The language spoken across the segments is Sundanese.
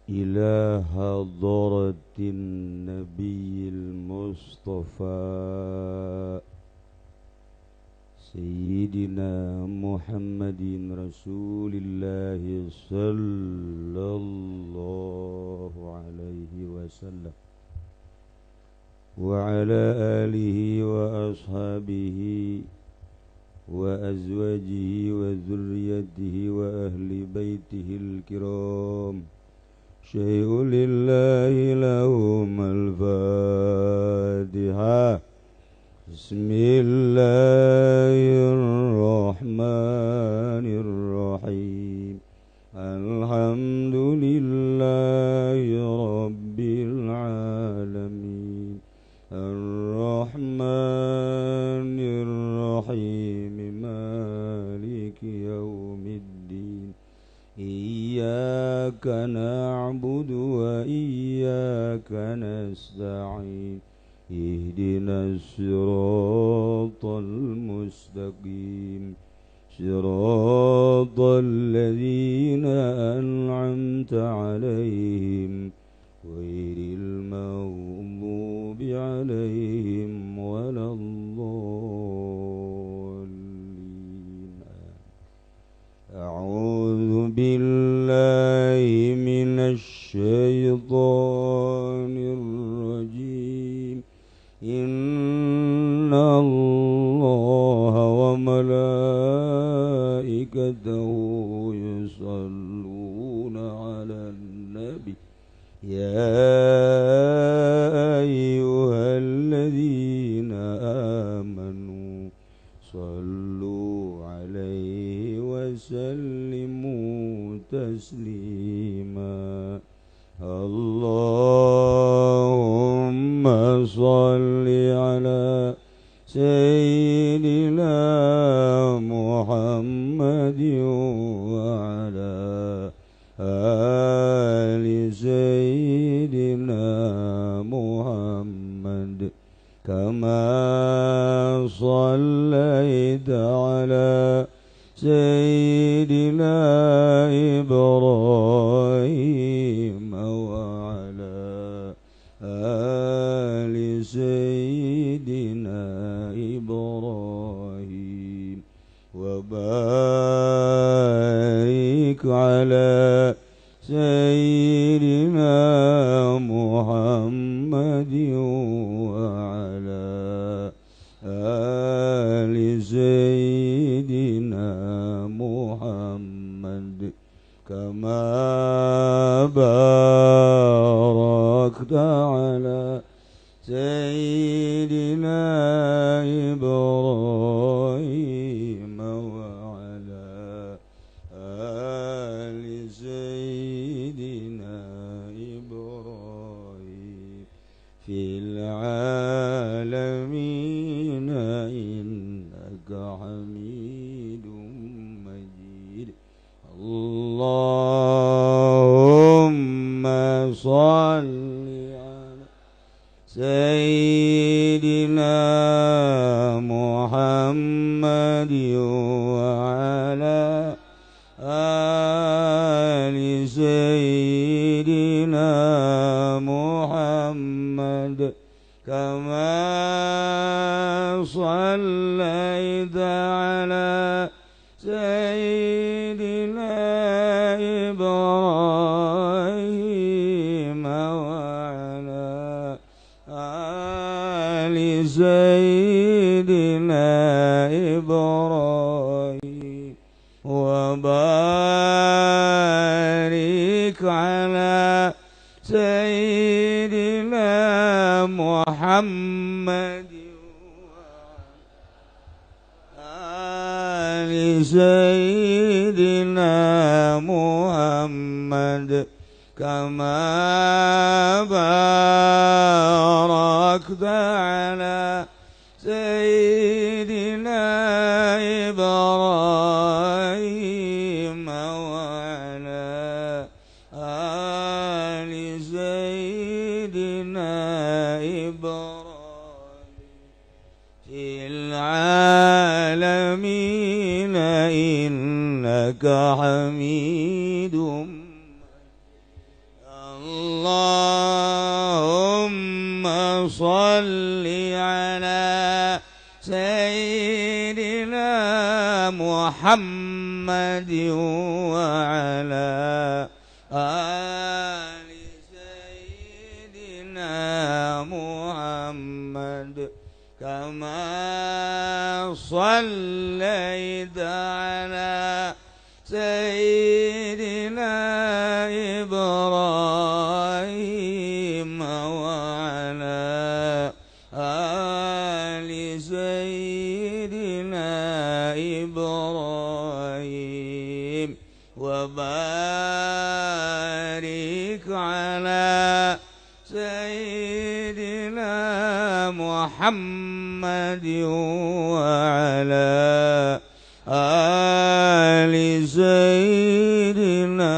إلى حضرة النبي المصطفى سيدنا محمد رسول الله صلى الله عليه وسلم وعلى آله وأصحابه وأزواجه وذريته وأهل بيته الكرام. شيء لله لهم الفاتحة. بسم الله الرحمن الرحيم. الحمد لله رب العالمين الرحمن الرحيم مالك يوم الدين إياك نعبد وإياك نستعين اهدنا الصراط المستقيم صراط الذين أنعمت عليهم غير المغضوب عليهم ولا الضالين. أعوذ بالله من الشيطان الرجيم. إن الله وملائكته يصلون على النبي يا أيها الذين آمنوا صلوا عليه وسلموا تسليما. اللهم صل على سيدنا محمد وعلى آل سيدنا محمد كما صليت على سيدنا إبراهيم وعلى آل سيدنا إبراهيم وبارك على سيدنا محمد وعلى آل سيدنا محمد كما باركت على سيدنا إبراهيم وعلى آل سيدنا إبراهيم في العالمين إنك حميد مجيد. اللهم صل على سيدنا محمد وعلى آل سيدنا محمد كما صليت على سيدنا إبراهيم وعلى آل سيدنا إبراهيم وبارك على سيدنا محمد آل سيدنا محمد كما باركت على سيدنا إبراهيم وعلى آل سيدنا إبراهيم في العالمين إنك حميد. صل على سيدنا محمد وعلى آل سيدنا محمد كما صليت على سيدنا إبراهيم وعلى آل سيدنا إبراهيم وبارك على سيدنا محمد وعلى آل سيدنا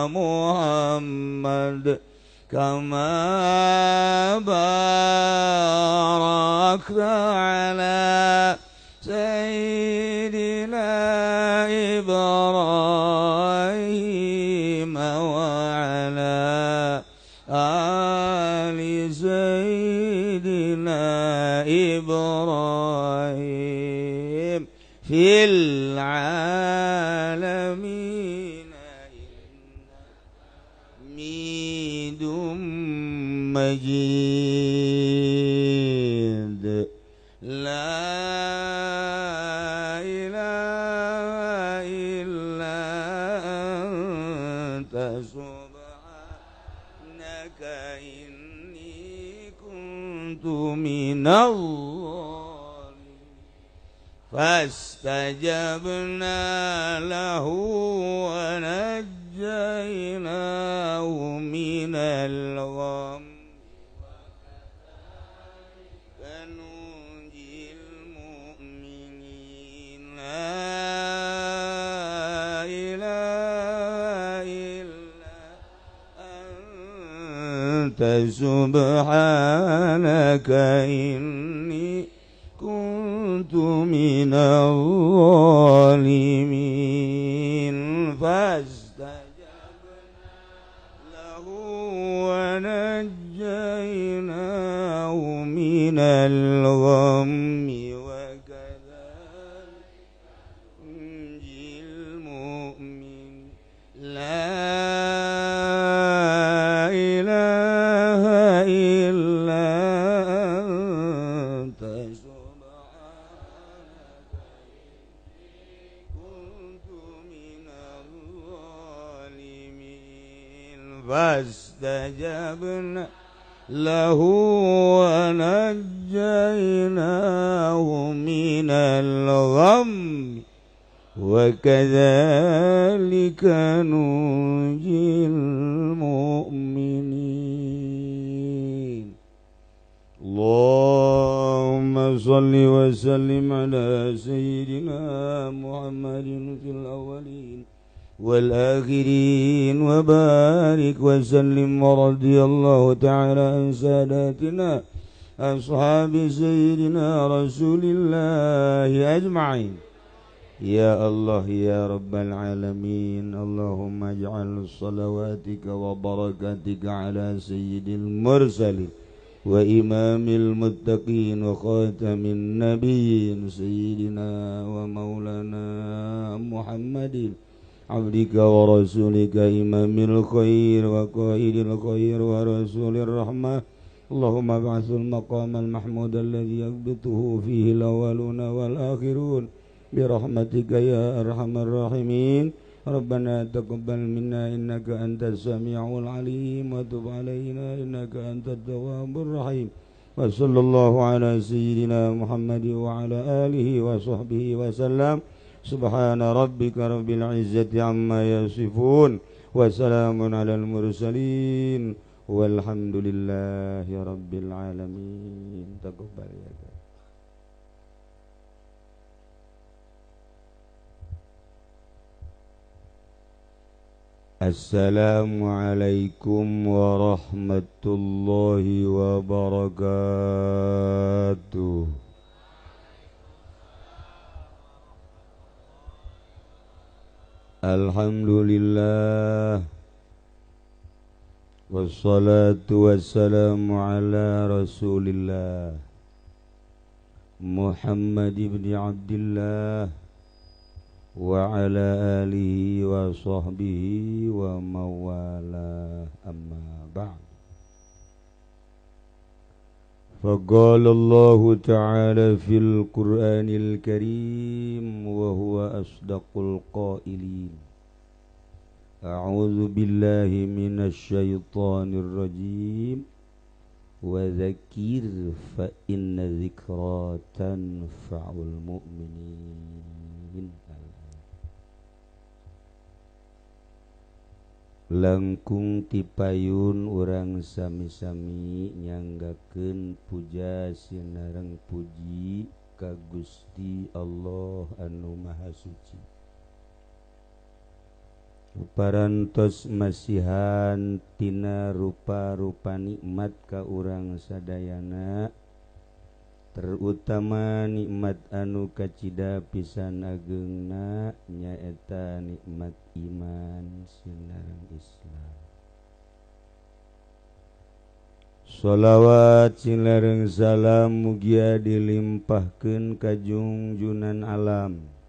محمد كما باركت على سيدنا إبراهيم وعلى آل سيدنا إبراهيم في العالمين إنك حميد مجيد. لا إله إلا أنت سبحانك إني كنت من الظالمين. فاستجبنا له ونجيناه من الغم وننجي المؤمنين. لا إله إلا أنت سبحانك إني كنت من الظالمين. فاستجبنا له ونجيناه من الغم وكذلك ننجي المؤمن. لا إله إلا أنت سبحانك كنت من الظالمين. فاستجبنا له ونجيناه من الغم وكذلك ننجي المؤمنين. اللهم صل وسلم على سيدنا محمد في الأولين والآخرين وبارك وسلم ورضي الله تعالى عن ساداتنا أصحاب سيدنا رسول الله أجمعين. يا الله يا رب العالمين، اللهم اجعل صلواتك وبركاتك على سيد المرسلين وإمام المتقين وخاتم النبيين سيدنا ومولانا محمد عبدك ورسولك إمام الخير وقائد الخير ورسول الرحمة. اللهم ابعث المقام المحمود الذي يقبطه فيه الأولون والآخرون برحمتك يا أرحم الراحمين. ربنا تقبل منا إنك أنت السميع العليم وتب علينا إنك أنت التواب الرحيم. وصلى الله على سيدنا محمد وعلى آله وصحبه وسلم. سبحان ربك رب العزة عما يصفون وسلام على المرسلين والحمد لله رب العالمين. تقبل يا كريم. السلام عليكم ورحمة الله وبركاته. Alhamdulillah. Wassalatu wassalamu ala Rasulillah Muhammad ibn Abdillah wa ala alihi wa sahbihi wa mawala, amma ba'd. Faqala Allahu ta'ala fil Qur'anil Karim wa huwa asdaqul qailin. A'udzu billahi minasy syaithanir rajim. Wa dzakir fa inna dzikra tanfa'ul mu'minin. Langkung tipayun urang sami-sami nyanggakeun puja sinareng puji ka Gusti Allah anu Maha Suci. Parantos masihan tina rupa-rupa nikmat ka urang sadayana, terutama nikmat anu kacida pisan ageungna nyaeta nikmat iman sinareng Islam. Sholawat sinareng salam mugia dilimpahkeun ka junjunan alam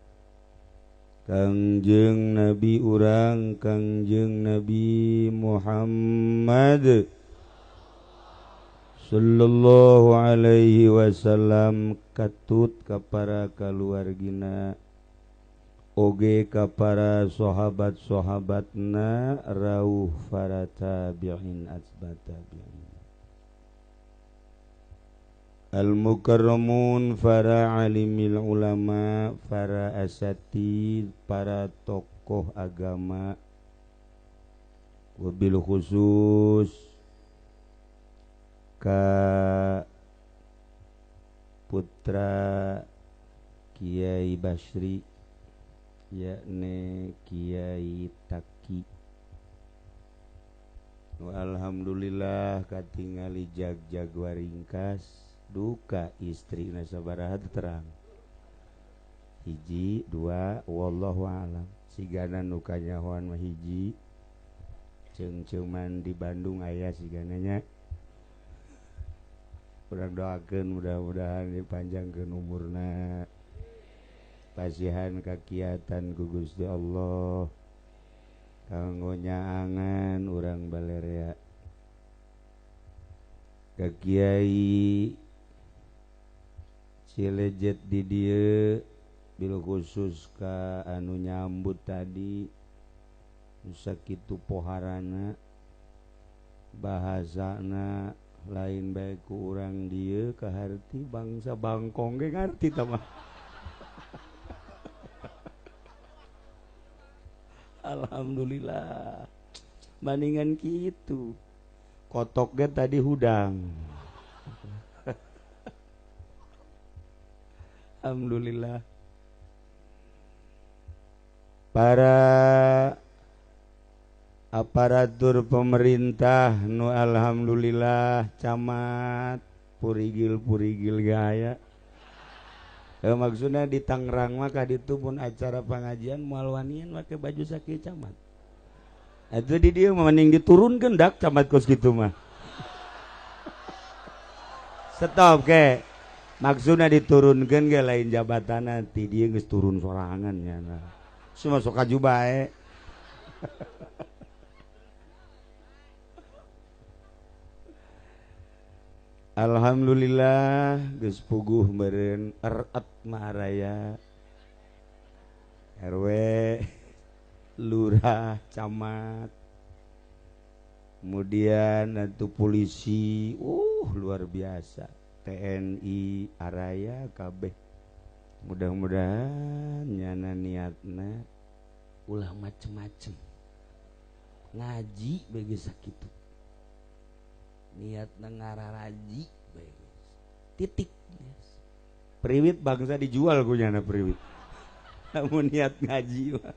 Kangjeng Nabi urang Kangjeng Nabi Muhammad sallallahu alaihi wasallam, katut ka para kaluargina oge ka para sahabat-sahabatna rauh para tabi'in atba tabi'in al-mukarramun, para alimil ulama, para asatid, para tokoh agama, wabil khusus ka putra Kiai Basri yakni Kiai Taki. Alhamdulillah katingali jag-jag waringkas duka istri sabaraha terang hiji dua, wallahu alam. Sigana nu kanyahoan mah hiji, ceung-ceuman di Bandung aya sigananya. Urang doakeun mudah-mudahan dipanjangkeun umurna, pasihan kakiatan ku Gusti Allah, kanggo nyaangan urang balerea. Ka Kiai Cilejet di dieu bil khusus ka anu nyambut tadi sakitu poharana bahasana lain bae ku urang dieu kaharti bangsa Bangkong ge ngarti tah mah. Alhamdulillah bandingan kitu kotok ge tadi hudang. Alhamdulillah para aparatur pemerintah nu alhamdulillah camat purigil-purigil gaya. Maksudnya di Tangerang mah kaditu pun acara pengajian moal wanian make baju sakieu camat. Atuh di dieu mah mending diturunkeun dak camat kos kitu mah. Stop ke. Maksudna diturunkeun ge lain jabatan nanti dia geus turun sorangan nya. Semua sok kaju bae. Alhamdulillah geus puguh meureun eret maharaya RW, lurah, camat, kemudian atuh polisi, luar biasa. TNI araya kabeh. Mudah-mudahan nyana niatna ulah macem-macem, ngaji bagi sakitu niatna ngararaji bae titik. Priwit bangsa dijual ku nyana priwit lamun niat ngaji mah.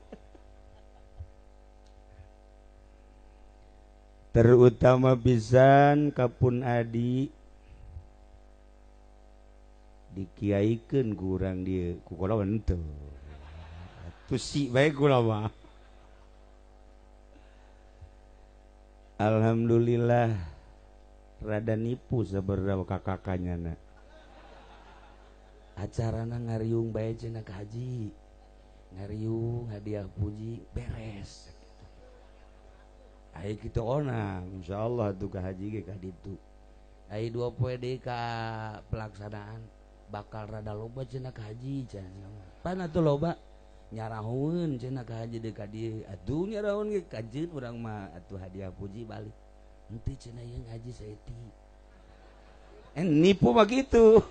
Terutama pisan kapun adi dikiaikeun ku urang dieu ku kula henteu. Tusi bae kula mah. Alhamdulillah rada nipu seberapa kakaknya na. Acarana ngariung bae cenah ka haji. Ngariung hadiah puji beres. Ai kitu ona insyaallah tuh ka haji ge ka ditu. Ai 2 poe deui ka pelaksanaan bakal rada loba cenah ka haji cenah. Pan atuh loba nyarahoeun cenah ka haji deui ka dieu. Atuh nyarahoeun ge kajeun urang mah atuh hadiah puji balik. Henteu cenah ieu ngaji saeutik. Nipu mah kitu.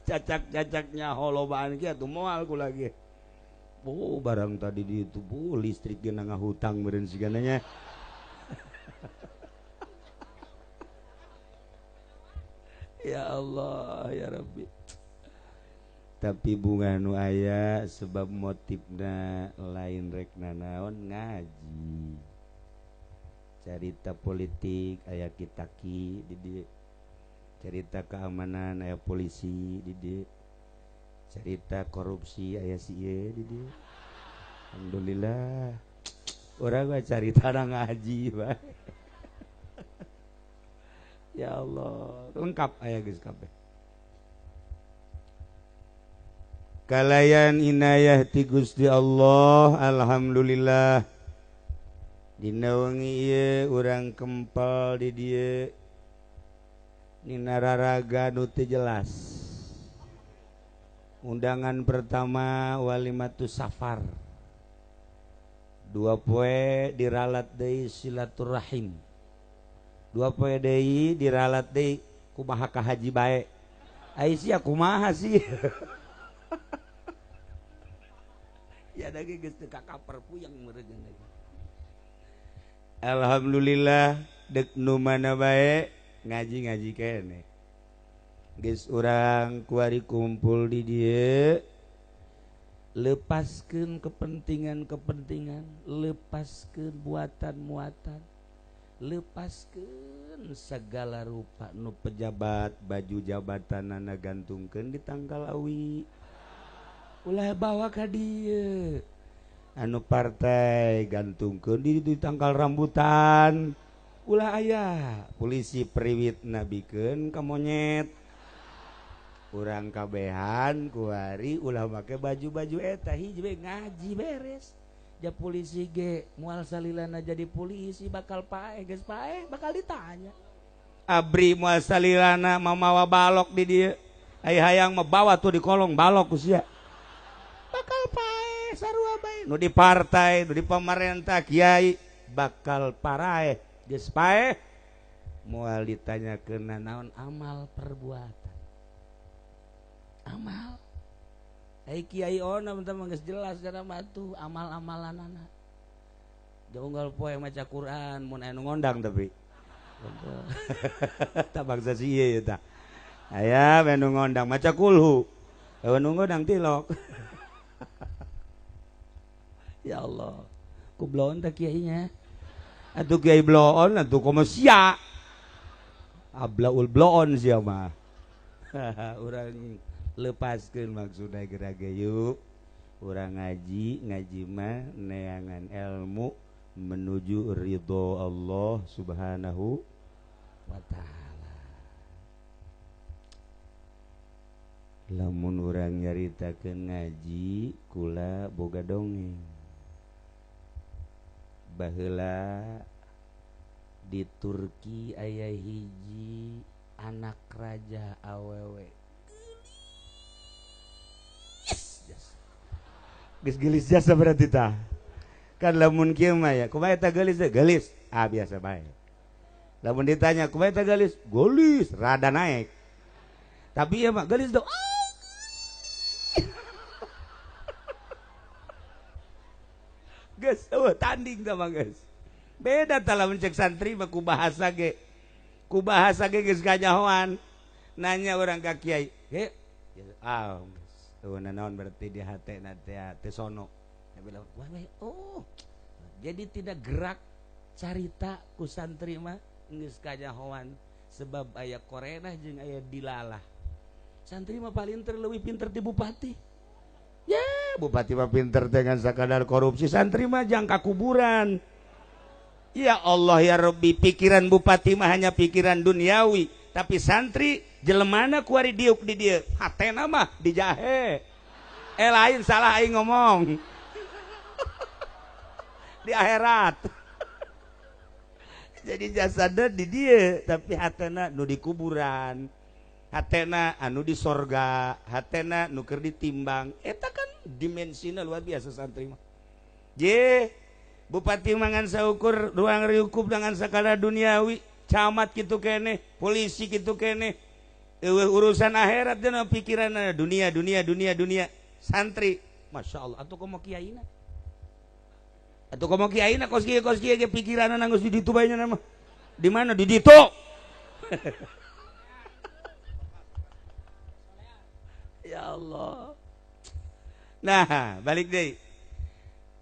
Cacak-cacaknya holobaan kieu atuh moal ku lagi. Oh barang tadi di itu bu listrik ge ngahutang meureun sigana nya. Ya Allah ya Rabbi. Tapi bunga nu aya sebab motifna lain rek nanaon ngaji. Carita politik aya kitaki di dieu. Carita keamanan aya polisi di dieu. Cerita korupsi aya si ieu di dieu. Alhamdulillah. Urang mah carita ngaji bae. Ya Allah, lengkap aya geus kabeh. Kalayan inayah ti Gusti Allah, alhamdulillah. Dina wengi ieu urang kempel di dieu. Nina raraga nu teu jelas. Undangan pertama walimatus safar. 2 poe diralat deui silaturahim. 2 poe deui diralat deui kumaha ka haji bae. Ai sia kumaha sih? Ya da ge geus teu kakaper puyeng meureun lagi. Alhamdulillah dek nu mana bae ngaji-ngaji keneh. Geus urang kuari kumpul di dieu lepaskeun kepentingan-kepentingan, lepaskeun buatan-muatan, lepaskeun segala rupa nu pejabat baju jabatanana gantungkeun di tangkal awi. Ulah bawa ka dieu. Anu partai gantungkeun di tangkal rambutan. Ulah aya polisi priwit nabikeun ka monyet. Urang kabehan kuari ulah make baju-baju eta hiji we ngaji beres. Ja polisi ge moal salilana jadi polisi bakal paeh geus paeh bakal ditanya. Abri moal salilana mamawa balok di dieu. Ai hayang mah bawa tuh di kolong balok ku sia. Bakal paeh sarua bae. Nu di partai, nu di pamarentah kiai bakal paraeh geus paeh moal ditanyakeun naon amal perbuatan. Amal ai kiai ona mah geus jelas kana mah tuh amal-amalanana. Jauh poe maca Quran mun aya nu ngondang tapi. Tak bangsa si ieu tah. Aya nu ngondang maca kulhu. Eueuh nu ngondang tilok. Ya Allah, ku bloon teh kiainya. Atuh kiai bloon atuh komo sia. Ablaul bloon sia mah. Urang lepaskeun maksudna geura ge yuk. Urang ngaji, ngaji mah neangan ilmu menuju ridho Allah Subhanahu wa ta'ala. Lamun urang nyaritakeun ngaji kula boga dongeng. Baheula di Turki aya hiji anak raja awewe. Geus geulis jasa berarti tah. Kan lamun kieu mah ya, kumaha eta geulis teh? Geulis. Ah biasa bae. Lamun ditanya kumaha eta geulis? Geulis, rada naik. Tapi ya mah geulis dong. Geus eueuh tanding tah mah geus. Beda tah lamun cek santri mah ku bahasa ge. Ku bahasa ge geus kanyahoan. Nanya urang ka kiai, "Ge, ah geus naon berarti di hate na teh teh sono." Dia bilang, "Wah, oh." Jadi tidak gerak carita ku santri mah geus kanyahoan sebab aya korenah jeung aya dilalah. Santri mah paling leuwih pinter ti bupati. Ya, Bupati mah pinter dengan sakadar korupsi, santri mah jangka kuburan. Ya Allah ya Rabbi, pikiran bupati mah hanya pikiran duniawi, tapi santri jelemana kuari diuk di dieu, hatena mah dijahe. Lain salah aing ngomong. Di akhirat. Jadi jasadna di dieu, tapi hatena nu di kuburan. Hatena anu di sorga, hatena nu keur ditimbang. Eta kan dimensina luar biasa santri mah. Je bupati mangan saukur ruang riukup dengan sakala duniawi, camat kitu keneh, polisi kitu keneh. Eueuh urusan akhirat dina pikiranna dunia dunia dunia dunia. Santri, Masya Allah, atuh komo kiaina. Atuh komo kiaina kos kieu ge pikiranna geus di ditu bae nya mah. Di mana di ditu? Ya Allah. Nah, balik deui.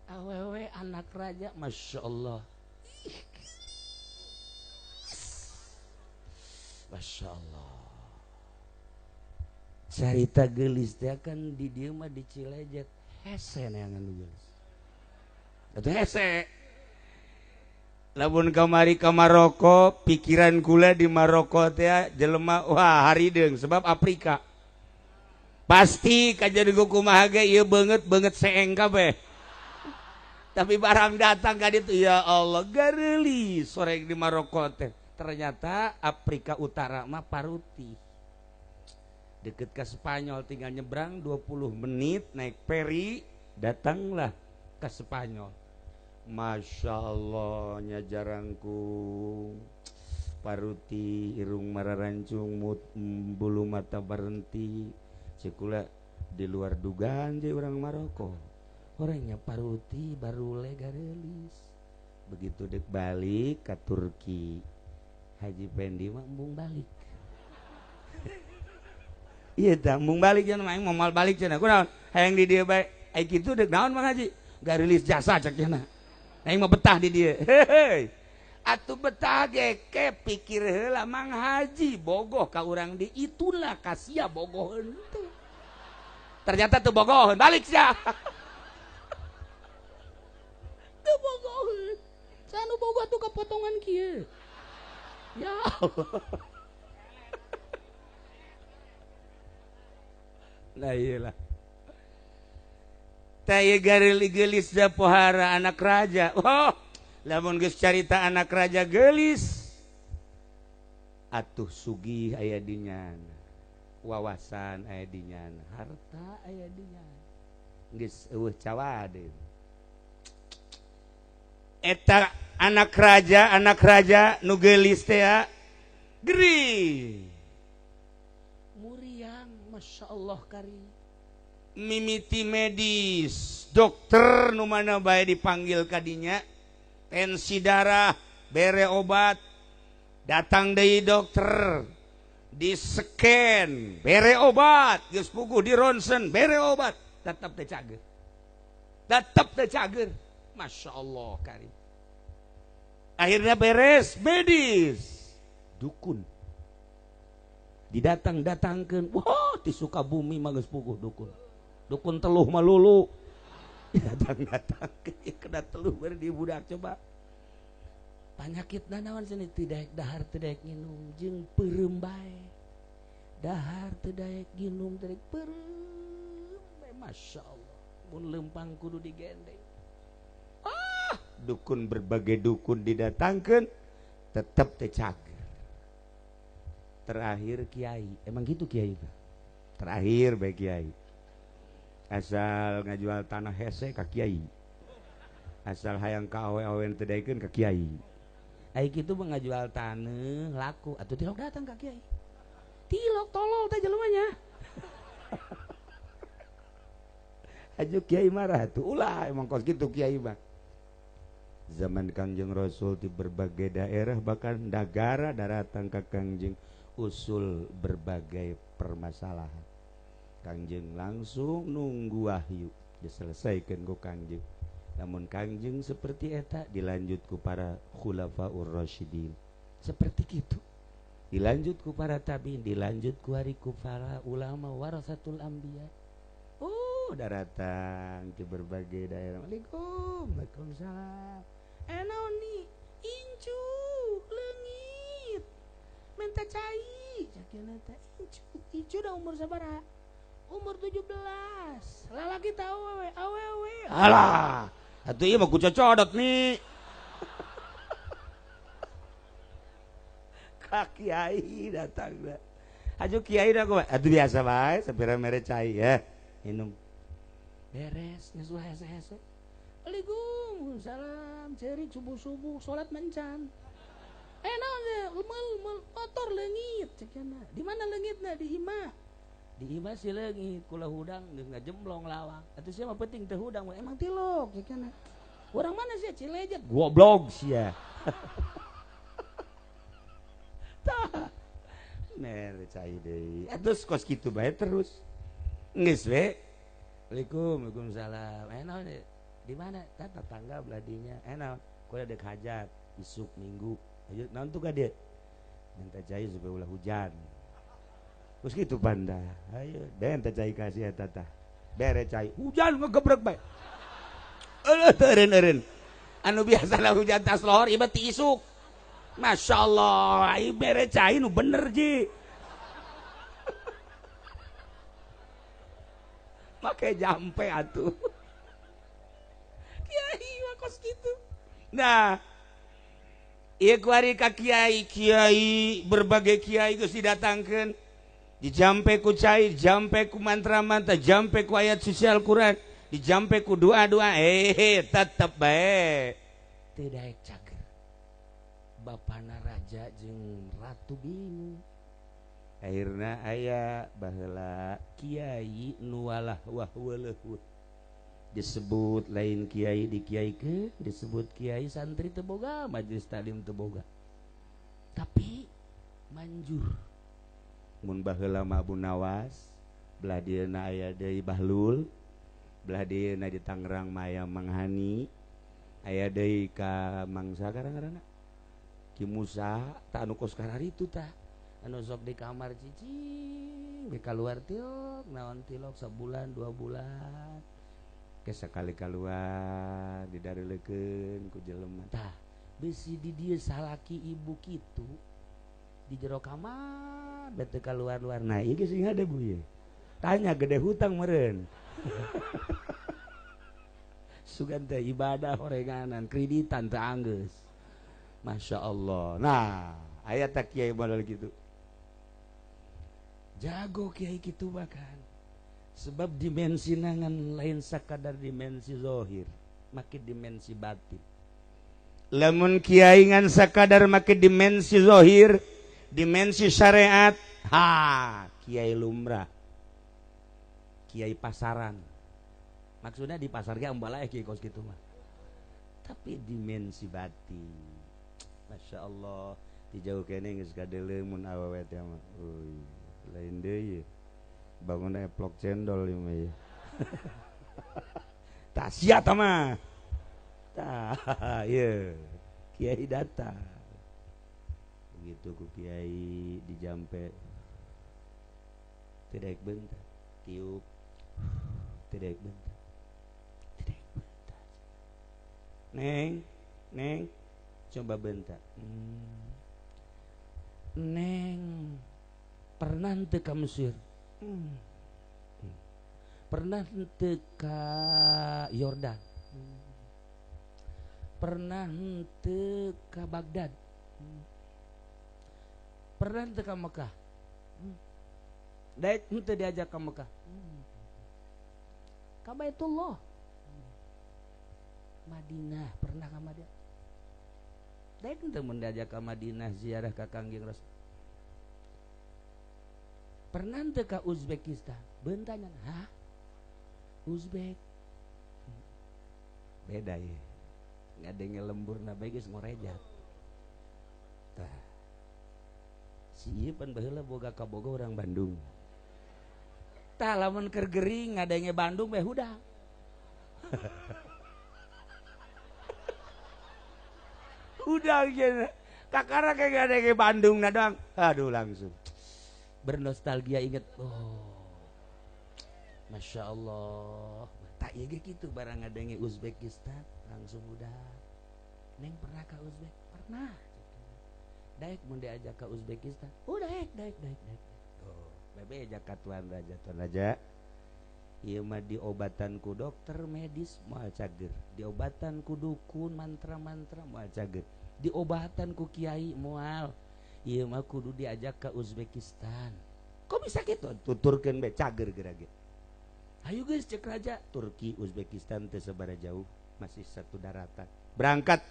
Awewe anak raja, Masya Allah. Masya Allah. Carita gelis teh kan di dieu mah di Cilejet hese neangan nu gelis. Atuh hese. Lamun kamari ka Maroko, pikiran kula di Maroko teh jelema wah harideung sebab Afrika. Pasti kajian kumaha ge ieu beungeut-beungeut seeng kabeh. Tapi barang datang ka ditu ya Allah gareuli sore di Maroko teh. Ternyata Afrika Utara mah paruti. Deket ke Spanyol tinggal nyebrang 20 menit naik peri datanglah ke Spanyol. Masya Allah nya jarangku paruti irung mararancung bulu mata berhenti. Cikula di luar dugaan je orang Maroko. Orangnya paruti baru garelis. Begitu dek balik ke Turki, Haji Pendi mah embung balik. Iya tah embung balik cenah aing moal balik cenah. Kunaon? Hayang di dieu bae. Ai kitu dek naon Mang Haji? Garelis jasa cek cenah. Aing mah betah di dieu. Heuheuy. Atuh betah ge ke pikir heula Mang Haji bogoh ka urang di itulah kasia bogoh henteu. Ternyata teu bogoheun, balik sia. Teu bogoheun. Sanu bogoh tuh kepotongan kieu. Ya Allah. Nah iyalah. Tah ieu gareuli-geulis da pohara anak raja. Oh, lamun geus carita anak raja geulis atuh sugih aya di nyana, wawasan aya di nyana, harta aya di nyana. Geus eueuh cawadeun. Eta anak raja nu geulis teh geri muriang Masya Allah kari mimiti medis dokter nu mana bae dipanggil kadinya tensi darah bere obat datang deui dokter di scan bere obat geus puguh di ronsen bere obat tetep teu cager tetep teu cager Masya Allah kari. Akhirnya beres medis dukun didatang-datangkeun wah di Sukabumi mah geus puguh dukun dukun teluh malulu didatang-datangkeun kena teluh bari di budak coba panyakitna naon cenah teu daek dahar teu daek nginum jeung peureum bae dahar teu daek nginum teu daek peureum bae Masya Allah mun leumpang kudu digendeng. Ah, dukun berbagai dukun didatangkeun tetep teu cager. Terakhir kiai, emang gitu kiai mah. Terakhir bae kiai. Asal ngajual tanah hese ka kiai. Asal hayang ka awe-awe teu daekeun ka kiai. Ai kitu mah ngajual tanah laku atuh tilok datang ka kiai. Tilok tolol teh jelemanya. Aju kiai marah tuh ulah emang kos kitu kiai mah. Zaman Kangjeng Rasul di berbagai daerah bahkan negara daratan ka Kangjeng usul berbagai permasalahan. Kangjeng langsung nunggu wahyu diselesaikan ku Kangjeng. Namun Kangjeng seperti eta dilanjut ku para khulafaur rasyidin. Seperti gitu. Dilanjut ku para tabiin, dilanjut ku hari ku para ulama warasatul anbiya. Oh, Datang ke berbagai daerah. Waalaikum, waalaikumsalam. Naon nih? Incu leungit. Minta cai. Cakina teh incu. Incu udah umur sabaraha? Umur 17. Lalaki teh awewe, awewe. Alah, atuh ieu mah ku cocodot nih. Ka kiai datang dah. Aju kiai dah kumaha? Atuh biasa bae, sapira mere cai ya. Minum. Beres, geus ulah hese-hese. Waalaikumsalam, cerik subuh-subuh salat mencan. Naon teh? Meul motor leungit cekna. Di mana leungitna? Di imah. Di imah si leungit, kula hudang geus ngajemblong lawang. Atuh sia mah penting teu hudang, emang tilok cekna. Urang mana sia? Cilejet. Goblok sia. Tah. Mere cai deui. Atuh kos kitu bae terus. Geus we. Waalaikum, waalaikumsalam. Naon di mana? Tah tetangga beladinya. Naon? Kula dek hajat isuk minggu. Ayo naon tuh ka dieu? Minta cai supaya ulah hujan. Terus gitu panda. Ayo, den teh cai kasih eta tah. Bere cai, hujan ngegebrek bae. Eueuh teu eureun-eureun. Anu biasana hujan tas lohor ieu ti isuk. Masya Allah, ieu bere cai nu bener ji. Make jampe atuh. Kiai mah kos kitu. Nah, ieu kuari ka kiai, kiai berbagai kiai geus didatangkeun. Dijampe ku cai, dijampe ku mantra-mantra, jampe ku ayat suci Al-Qur'an, dijampe ku doa-doa, tetep bae teu daek cager. Bapana raja jeung ratu bingung. Akhirna aya baheula kiai nu walah wah weuleuh. Disebut lain kiai dikiaikeun, disebut kiai santri teu boga, majelis taklim teu boga. Tapi manjur. Mun baheula mah Abu Nawas, belah dieuna aya deui Bahlul, belah dieuna di Tangerang mah aya Mang Hani, aya deui ka Mangsa ngaranna Ki Musa, tah anu kos kararitu tah. Anu sok di kamar cicing, ge kaluar tilok, naon tilok sabulan, 2 bulan. Ke sakali kaluar didareulekeun ku jelema. Tah, bisi di dieu salaki ibu kitu di jero kamar bete kaluar-luar. Nah, ieu geus sing hade bu ieu. Tanya gede hutang meureun. Sugan teh ibadah horenganan, kreditan teu anggeus. Masya Allah. Nah, aya teh kiai model kitu. Jago kiai kitu bahkan. Sebab dimensi nangan lain sakadar dimensi zohir, make dimensi batin. Lamun kiai ngan sakadar make dimensi zohir, dimensi syariat, ha, kiai lumrah, kiai pasaran. Maksudnya di pasar ge ambala kiai kos kitu mah. Tapi dimensi batin, Masya Allah, di jauh kene geus kadeuleu mun awewe teh mah. Euy, lain deui. Bangun eplok cendol ieu mah. Tah sia tah mah. Tah, ieu kiai datang. Begitu ku kiai dijampe tidak bentar, tiup tidak bentar. Tidak bentar. Neng, neng, coba bentar. Neng, pernah teu ka Mesir? Pernah teu ka Yordan? Pernah teu ka Baghdad? Pernah teu ka Mekah? Daek henteu diajak ka Mekah? Ka Baitullah. Madinah, pernah ka Madinah? Daek henteu mun diajak ka Madinah ziarah ka Kangjeng Rasul. Pernah teu ka Uzbekistan? Bentanya, hah? Uzbek. Beda ya. Ngadenge lemburna bae geus ngorejat. Tah. Si ieu pan baheula boga kaboga urang Bandung. Tah lamun keur gering ngadenge Bandung bae hudang. Hudang cenah. Kakara kayak ngadenge Bandung na doang. Aduh langsung bernostalgia inget, oh Masya Allah. Tak ieu ge kitu barang ngadenge Uzbekistan langsung udah. Neng pernah ke Uzbek? Pernah. Daek mun diajak ke Uzbekistan. Oh daek daek daek daek. Oh, bebe ajak ka tuan raja, tuan raja. Ieu mah diobatan ku dokter medis moal cager, diobatan ku dukun mantra-mantra moal cager, diobatan ku kiai moal. Ieu mah kudu diajak ke Uzbekistan. Kok bisa gitu? Tuturkeun be cager geura ge. Ayo geus cek raja, Turki Uzbekistan teu sabaraha jauh, masih satu daratan. Berangkat.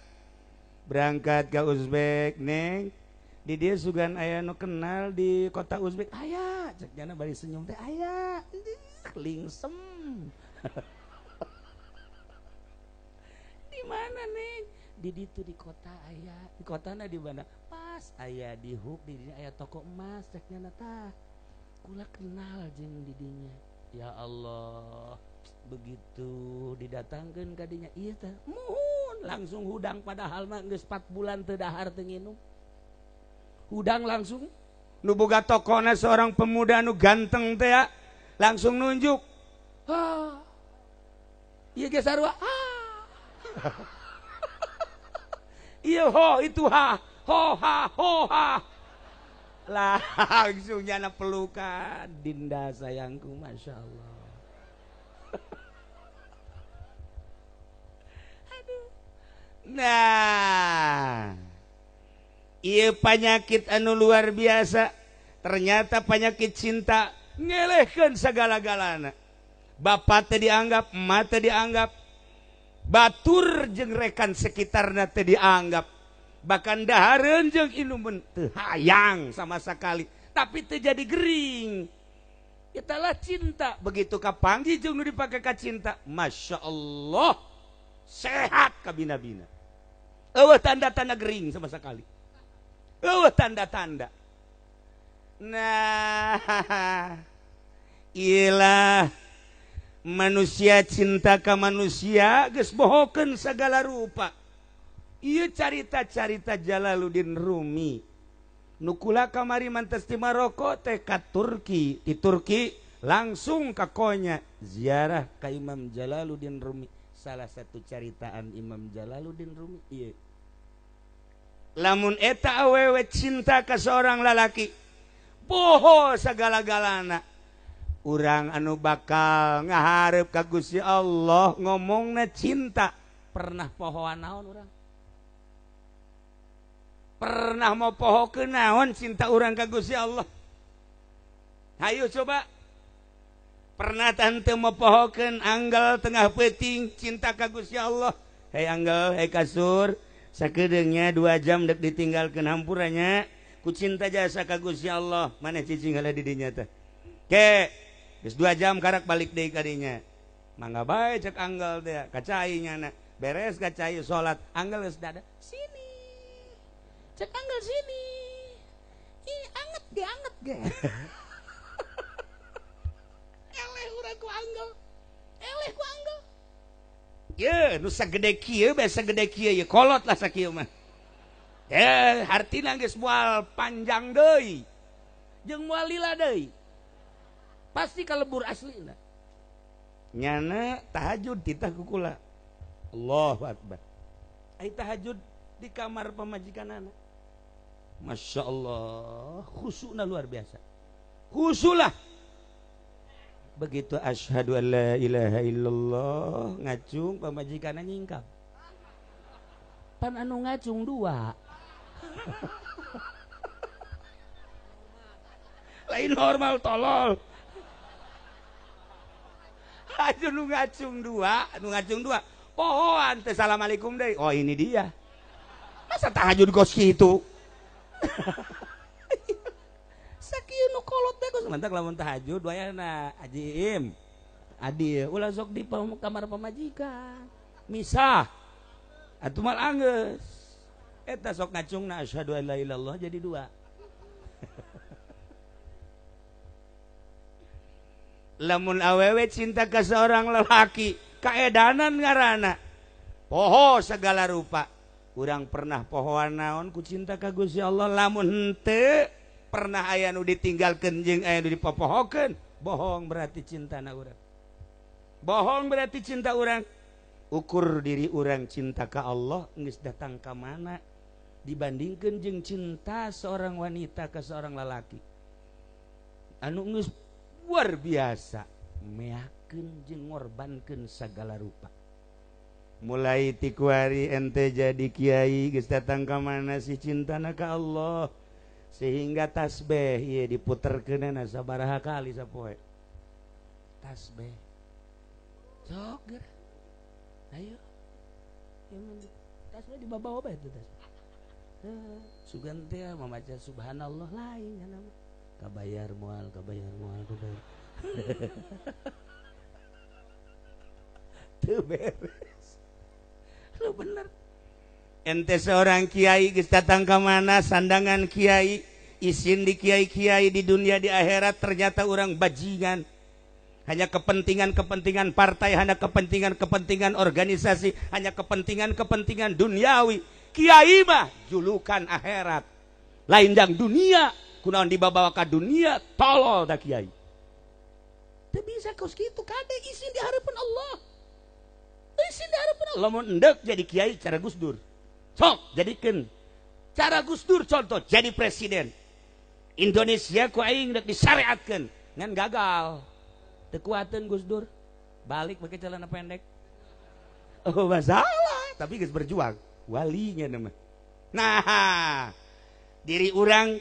Berangkat ke Uzbek, Neng. Di dia sugan aya nu kenal di kota Uzbek. Aya, cek jana bari senyum teh aya. Lingsem. Di mana Neng? Di ditu di kota aya. Di kotana di mana? Pas aya di huk di dinya aya toko emas cek nyana tah. Kula kenal jeung di dinya. Ya Allah, begitu didatangkeun ka dinya ieu teh muhun langsung hudang padahal mah geus 4 bulan teu dahar teu nginum. Hudang langsung nu boga tokona seorang pemuda nu ganteng teh ya, langsung nunjuk. Ha. Ieu ge sarua. Ha. Ieu ho itu ha, ho ha ho ha. Langsung nyana pelukan, Dinda sayangku, Masya Allah. Aduh. Nah, ieu penyakit anu luar biasa. Ternyata penyakit cinta ngelehkeun sagala-galana. Bapak teh dianggap, emak teh dianggap, batur jeung rekan sekitarna teh dianggap. Bahkan dahareun jeung inuman teu hayang sama sekali, tapi teu jadi gering. Italah cinta, begitu kapanggih jeung nu dipake ka cinta, Masya Allah, sehat kabina-bina. Eueuh tanda-tanda gering sama sekali. Eueuh tanda-tanda. Nah, ilah manusia cinta ka manusia geus bohokeun sagala rupa. Ieu carita-carita Jalaluddin Rumi. Nu kula kamari mantes ti Maroko teh ka Turki, di Turki langsung ka Konya ziarah ka Imam Jalaluddin Rumi. Salah satu caritaan Imam Jalaluddin Rumi ieu. Lamun eta awewe cinta ka seorang lalaki, boho sagala-galana. Urang anu bakal ngahareup ka Gusti Allah ngomongna cinta, pernah pohoan naon urang? Pernah mau poho ke naon cinta urang ka Gusti Allah? Hayu coba. Pernah tante mau pohokeun anggal tengah peuting cinta ka Gusti Allah? Hei anggal, hei kasur, sakedeungnya 2 jam dek ditinggalkeun hampuranya ku cinta jasa ka Gusti Allah. Maneh cicing heula di dinya teh. Ke, geus 2 jam karak balik deui ka dinya. Mangga bae cek anggal teh, ka cai nyana. Beres ka cai salat, anggal geus dada. Sini. Cek anggal sini. Ih, anget ge, anget ge. Eleh urang ku anggal. Eleh ku anggal. Ye, nu sagede kieu bae sagede kieu ye kolot lah sakieu mah. Eh, hartina geus moal panjang deui. Jeung moal lila deui. Pasti kalebur aslina. Nyana tahajud titah ku kula. Allahu akbar. Ai tahajud di kamar pamajikanana. Masya Allah, khusyukna luar biasa. Khusyulah. Begitu asyhadu an la ilaha illallah, ngacung pamajikanna nyingkap. Pan anu ngacung 2. Lain normal tolol. Aduh nu ngacung 2, nu ngacung 2. Pohoan teh assalamualaikum deui. Oh ini dia. Masa tahajud kos kitu? Sakieu nu kolot teh kos mantak lamun tahajud wayahna Haji Im. Adil ulah sok di kamar pamajikan. Misah. Atuh mal anggeus. Eta sok ngacungna asyhadu an la ilaha illallah jadi 2. Lamun awewe cinta ka seorang lelaki, kaedanan ngaranna. Poho segala rupa. Urang pernah pohoan naon ku cinta ka Gusti Allah, lamun henteu pernah aya nu ditinggalkeun jeung aya nu dipopohokeun, bohong berarti cintana urang. Bohong berarti cinta orang. Ukur diri orang cinta ka Allah geus datang ka mana dibandingkeun jeung cinta seorang wanita ke seorang lalaki. Anu geus luar biasa meakeun jeung ngorbankeun sagala rupa. Mulai ti kuari ente jadi kiai geus datang ka mana si cintana ka Allah sehingga tasbih ieu diputerkeunana sabaraha kali sapoe. Tasbih. Sok geura. Ayo. Tasbih dibawa bae itu tasbih. Sugan teh mamaca subhanallah lain nya nama. Kabayar moal, kabayar moal, kabayar. Teu beres. Lu bener. Ente seorang kiai geus datang ka mana sandangan kiai, isin di kiai-kiai di dunia di akhirat ternyata orang bajingan. Hanya kepentingan-kepentingan partai, hanya kepentingan-kepentingan organisasi, hanya kepentingan-kepentingan duniawi. Kiai mah julukan akhirat. Lain jang dunia, kunaon dibawa ka dunia, tolol da kiai. Teu bisa kos kitu kade isin di harapan Allah. Isin di harapan Allah mun endek jadi kiai cara Gus Dur. Sok jadikeun cara Gus Dur contoh jadi presiden. Indonesia ku aing dek disyariatkeun, ngan gagal. Teu kuateun Gus Dur. Balik pakai celana pendek. Oh masalah, tapi geus berjuang. Walinya nama. Nah, diri orang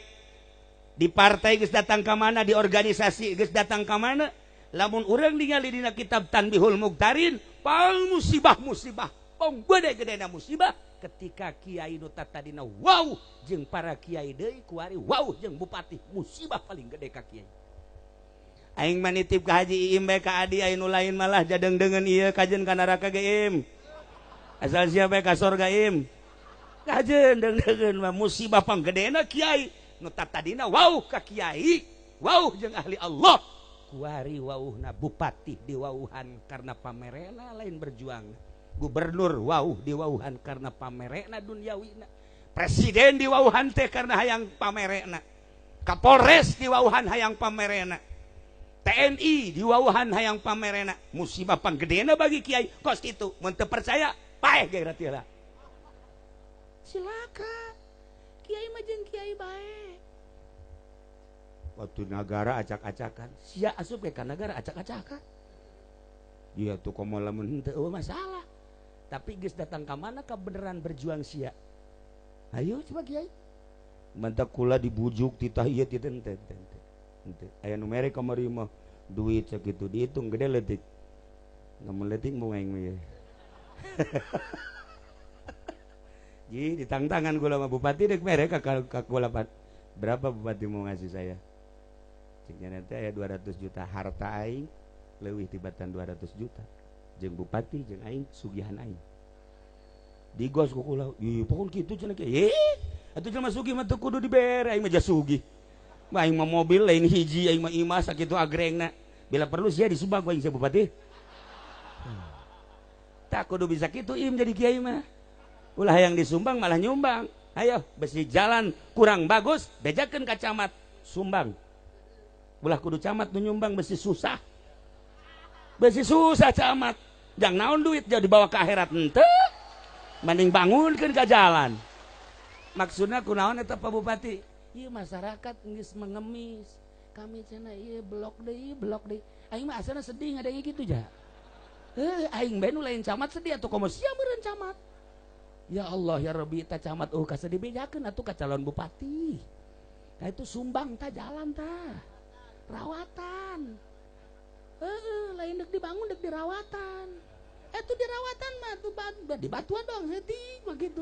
di partai geus datang ka mana, di organisasi geus datang ka mana, lamun urang ningali dina kitab Tanbihul Muktarin, pang musibah-musibah, pang gede-gedena musibah ketika kiai nu tadina wow jeung para kiai deui kuari wow jeung bupati, musibah paling gede ka kiai. Aing mah nitip ka Haji Iim bae ka Adi, aing nu lain malah jadeng-dengeun ieu kajen ka neraka ge Im. Asal siapa ka sorga Im. Kajen deung-deungeun mah musibah panggedena kiai nu tadina wauh ka kiai, wauh jeung ahli Allah. Kuari wauhna bupati diwauhan karena pamerena lain berjuang. Gubernur wauh diwauhan karena pamerena duniawina. Presiden diwauhan teh karena hayang pamerena. Kapolres diwauhan hayang pamerena. TNI diwauhan hayang pamerena. Musibah panggedena bagi kiai kos kitu. Mun teu percaya paeh ge berarti lah. Silakan. Kiai mah jeung kiai bae. Waktu nagara acak-acakan, sia asup ke nagara acak-acakan. Dia tuh komo lamun henteu masalah. Tapi geus datang ka mana ka beneran berjuang sia. Ayo coba kiai. Mantak kula dibujuk titah ieu titah henteu henteu. Henteu. Aya nu mere kamari mah duit sakitu dihitung gede leutik. Lamun leutik mau aing mah ieu. Ji ditangtangan kula mah bupati dek mere ka kula berapa bupati mau ngasih saya? Ceknya nanti aya 200 juta harta aing leuwih tibatan 200 juta. Jeung bupati jeung aing sugihan aing. Digos ku kula, ih pokon kitu cenah kieu. Atuh jelema sugih mah teu kudu dibere aing mah sugih. Mah aing mah mobil lain hiji aing mah imah sakitu agrengna. Bila perlu sia disumbang ku aing sia bupati. Tak kudu bisa kitu im jadi kiai mah. Ulah yang disumbang malah nyumbang. Ayo besi jalan kurang bagus bejakeun ka camat sumbang. Ulah kudu camat nu nyumbang besi susah. Besi susah camat. Jang naon duit jauh dibawa ke akhirat henteu. Mending bangunkeun ka jalan. Maksudna kunaon eta Pak Bupati? Ieu masyarakat geus mengemis. Kami cenah ieu blok deui, blok deui. Aing mah asana sedih ngadenge kitu ja. Aing bae nu lain camat sedih atuh komo sia meureun camat. Ya Allah ya Rabbi ta camat oh ka sedih bejakeun atuh ka calon bupati. Nah itu sumbang ta jalan ta. Rawatan. Lain dek dibangun dek dirawatan. Itu dirawatan mah tuh di batuan dong heutik begitu.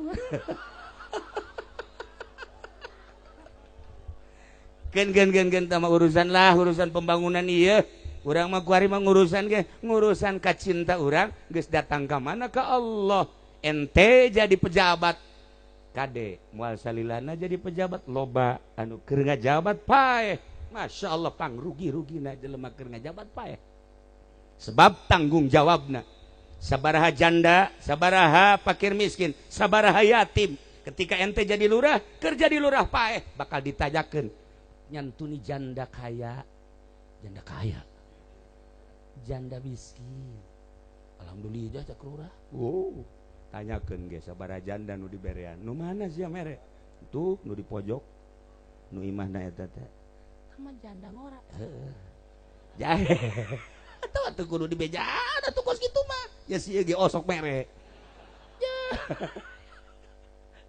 Gen gen gen gen tama urusan lah urusan pembangunan ieu. Urang mah kuari mah ngurusan ge ngurusan ka cinta urang geus datang ka mana ka Allah. Ente jadi pejabat kade moal salilana jadi pejabat loba anu keur ngajabat paeh. Masya Allah pang rugi-rugina jelema keur ngajabat paeh. Sebab tanggung jawabna sabaraha janda, sabaraha fakir miskin, sabaraha yatim. Ketika ente jadi lurah, kerja di lurah paeh bakal ditajakeun. Nyantuni janda kaya, janda kaya, janda miskin. Alhamdulillah cak lurah. Oh, tanyakeun ge sabaraha janda nu diberean. Nu mana sia mere? Tuh nu di pojok. Nu imahna eta teh. Sama janda ngora. Heeh. Jahe. Atuh atuh kudu dibejaan atuh kos kitu mah. Ya sia ge osok mere. Ya.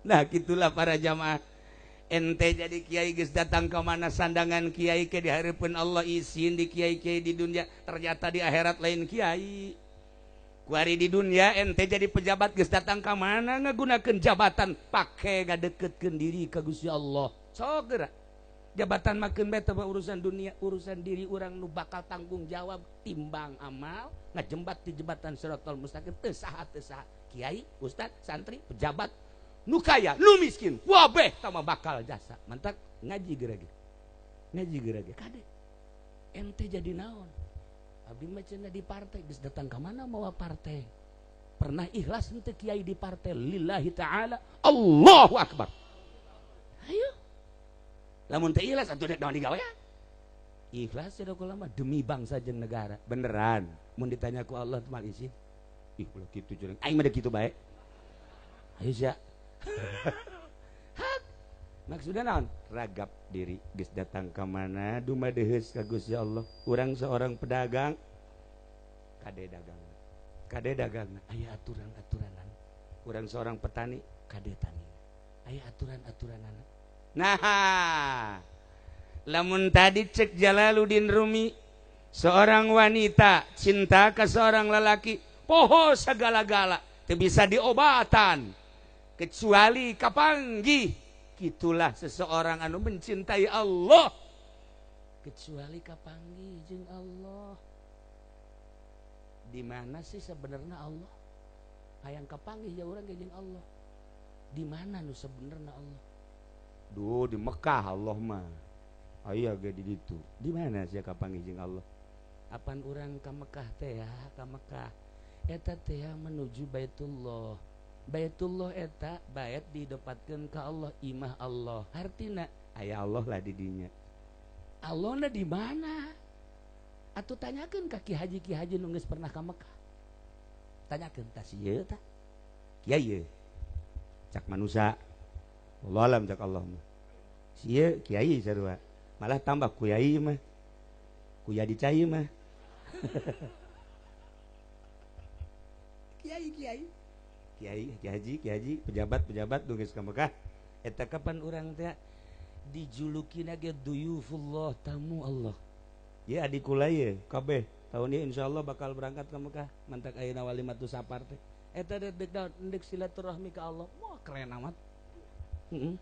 Nah, gitulah para jamaah. Ente jadi kiai geus datang ke mana sandangan kiai ke dihareupeun Allah isin di kiai-kiai di dunia, ternyata di akhirat lain kiai. Kuari di dunia ente jadi pejabat geus datang ka mana ngagunakeun jabatan pake ngadeketkeun diri ka Gusti Allah. Sok geura. Jabatan makeun bae teh urusan dunia, urusan diri urang nu bakal tanggung jawab timbang amal ngajembat di jembatan Siratal Mustaqim teu saha teu saha. Kiai, ustad, santri, pejabat nu kaya, nu miskin, wabeh tama bakal jasa. Mantak ngaji geura ge. Ngaji geura ge kade. Ente jadi naon? Abdi mah cenah di partai geus datang ka mana mawa partai. Pernah ikhlas henteu kiai di partai lillahi ta'ala. Allahu akbar. Ayo. Lamun teu ikhlas atuh dek naon digawe ya? Ikhlas cenah kula mah demi bangsa jeung negara. Beneran. Mun ditanya ku Allah mal izin. Ih ulah kitu jeung aing mah kitu bae. Ayo sia. Hak. Maksudna naon? Ragap diri geus datang ka mana dumadeheus ka Gusti Allah. Urang seorang pedagang kade dagang. Kade dagang aya aturan-aturanan. Urang seorang petani kade tani. Aya aturan-aturanan. Nah, lamun tadi cek Jalaluddin Rumi, seorang wanita cinta ke seorang lelaki poho segala-gala teu bisa diobatan kecuali kapanggih. Itulah seseorang anu mencintai Allah kecuali kapanggih jeung Allah. Di mana sih sebenarnya Allah? Hayang kapanggih ya urang ge jeung Allah. Di mana nu sebenarnya Allah? Duh, di Mekah Allah mah. Aya ge di ditu. Di mana sia kapanggih jeung Allah? Apan urang ka Mekah teh ya, ka Mekah. Eta teh menuju Baitullah. Baitullah eta bait didepatkeun ka Allah, imah Allah. Hartina aya Allah lah di dinya. Allahna di mana? Atuh tanyakeun ka ki haji nu geus pernah ka Mekah. Tanyakeun tah si ieu tah. Kiai ieu. Cak manusa. Allah alam cak Allah mah. Si ieu kiai sarua. Malah tambah kuyai mah. Kuya dicai mah. Kiai kiai. Kiai, kiai haji, kiai haji, pejabat-pejabat nu geus ka Mekah. Eta kapan urang teh dijulukina ge duyufullah, tamu Allah. Ya adik kula ye kabeh tahun ieu insyaallah bakal berangkat ke Mekah. Mantak ayeuna walimatu safar teh. Eta dek dek silaturahmi ka Allah. Wah keren amat. Heeh.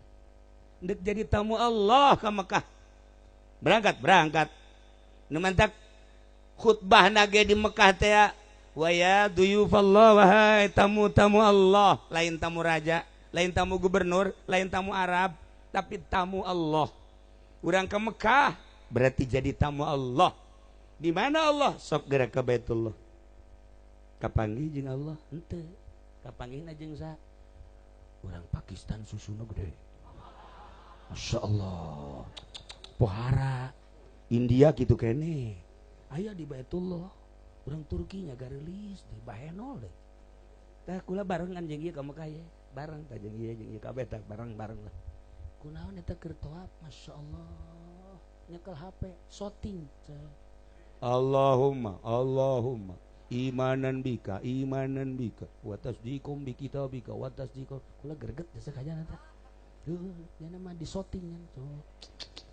Dek jadi tamu Allah ke Mekah. Berangkat, berangkat. Nu mantak khutbahna ge di Mekah teh wa ya duyufallah, wahai tamu-tamu Allah, lain tamu raja, lain tamu gubernur, lain tamu Arab, tapi tamu Allah. Urang ke Mekah berarti jadi tamu Allah. Di mana Allah? Sok gerak ke Baitullah. Kapanggih jeung Allah henteu. Kapanggihna jeung saha? Urang Pakistan susuna gede. Masya Allah. Pohara. India gitu kene. Aya di Baitullah. Urang Turki nya garelis deh, bahenol deh. Tah kula barengan jeung ieu ka Mekah ye. Bareng tah jeung ieu kabeh tah bareng-bareng lah. Kunaon eta keur toap, Masya Allah. Nyekel HP, shooting. Allahumma, Allahumma imanan bika, wa tasdiqum bi kitabika, wa tasdiqum. Kula greget jasa kajana tah. Heuh, nya mah di shooting nya tuh.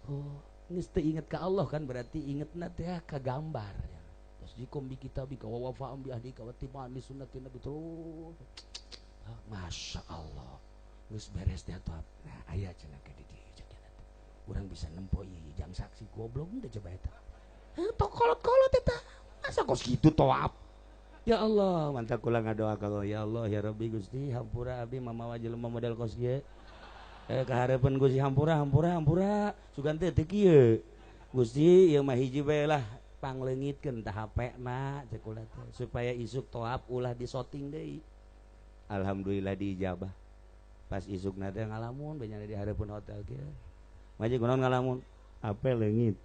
Oh, geus teu inget ka Allah kan berarti ingetna teh ka gambar. Tasdiqum bi kitabika wa wafa'am bi ahdika wa tiba'an li sunnati nabi terus. Masya Allah. Geus beres teh atuh. Nah, aya cenah ka di dieu cenah teh. Urang bisa nempo ieu jang saksi goblok teh coba eta. Heuh, tok kolot-kolot eta. Masa kos kitu toap? Ya Allah, mantap kula ngadoa ka Allah, ya Allah ya Rabbi Gusti hampura abdi mamawa jelema model kos kieu. Kahareupeun Gusti hampura hampura hampura sugan teh teu kieu. Gusti ieu mah hiji bae lah pangleungitkeun tah HP na cek kula teh supaya isuk toap ulah disoting deui. Alhamdulillah diijabah. Pas isukna teh ngalamun bae di hareupeun hotel kieu. Maji kunaon ngalamun? HP leungit.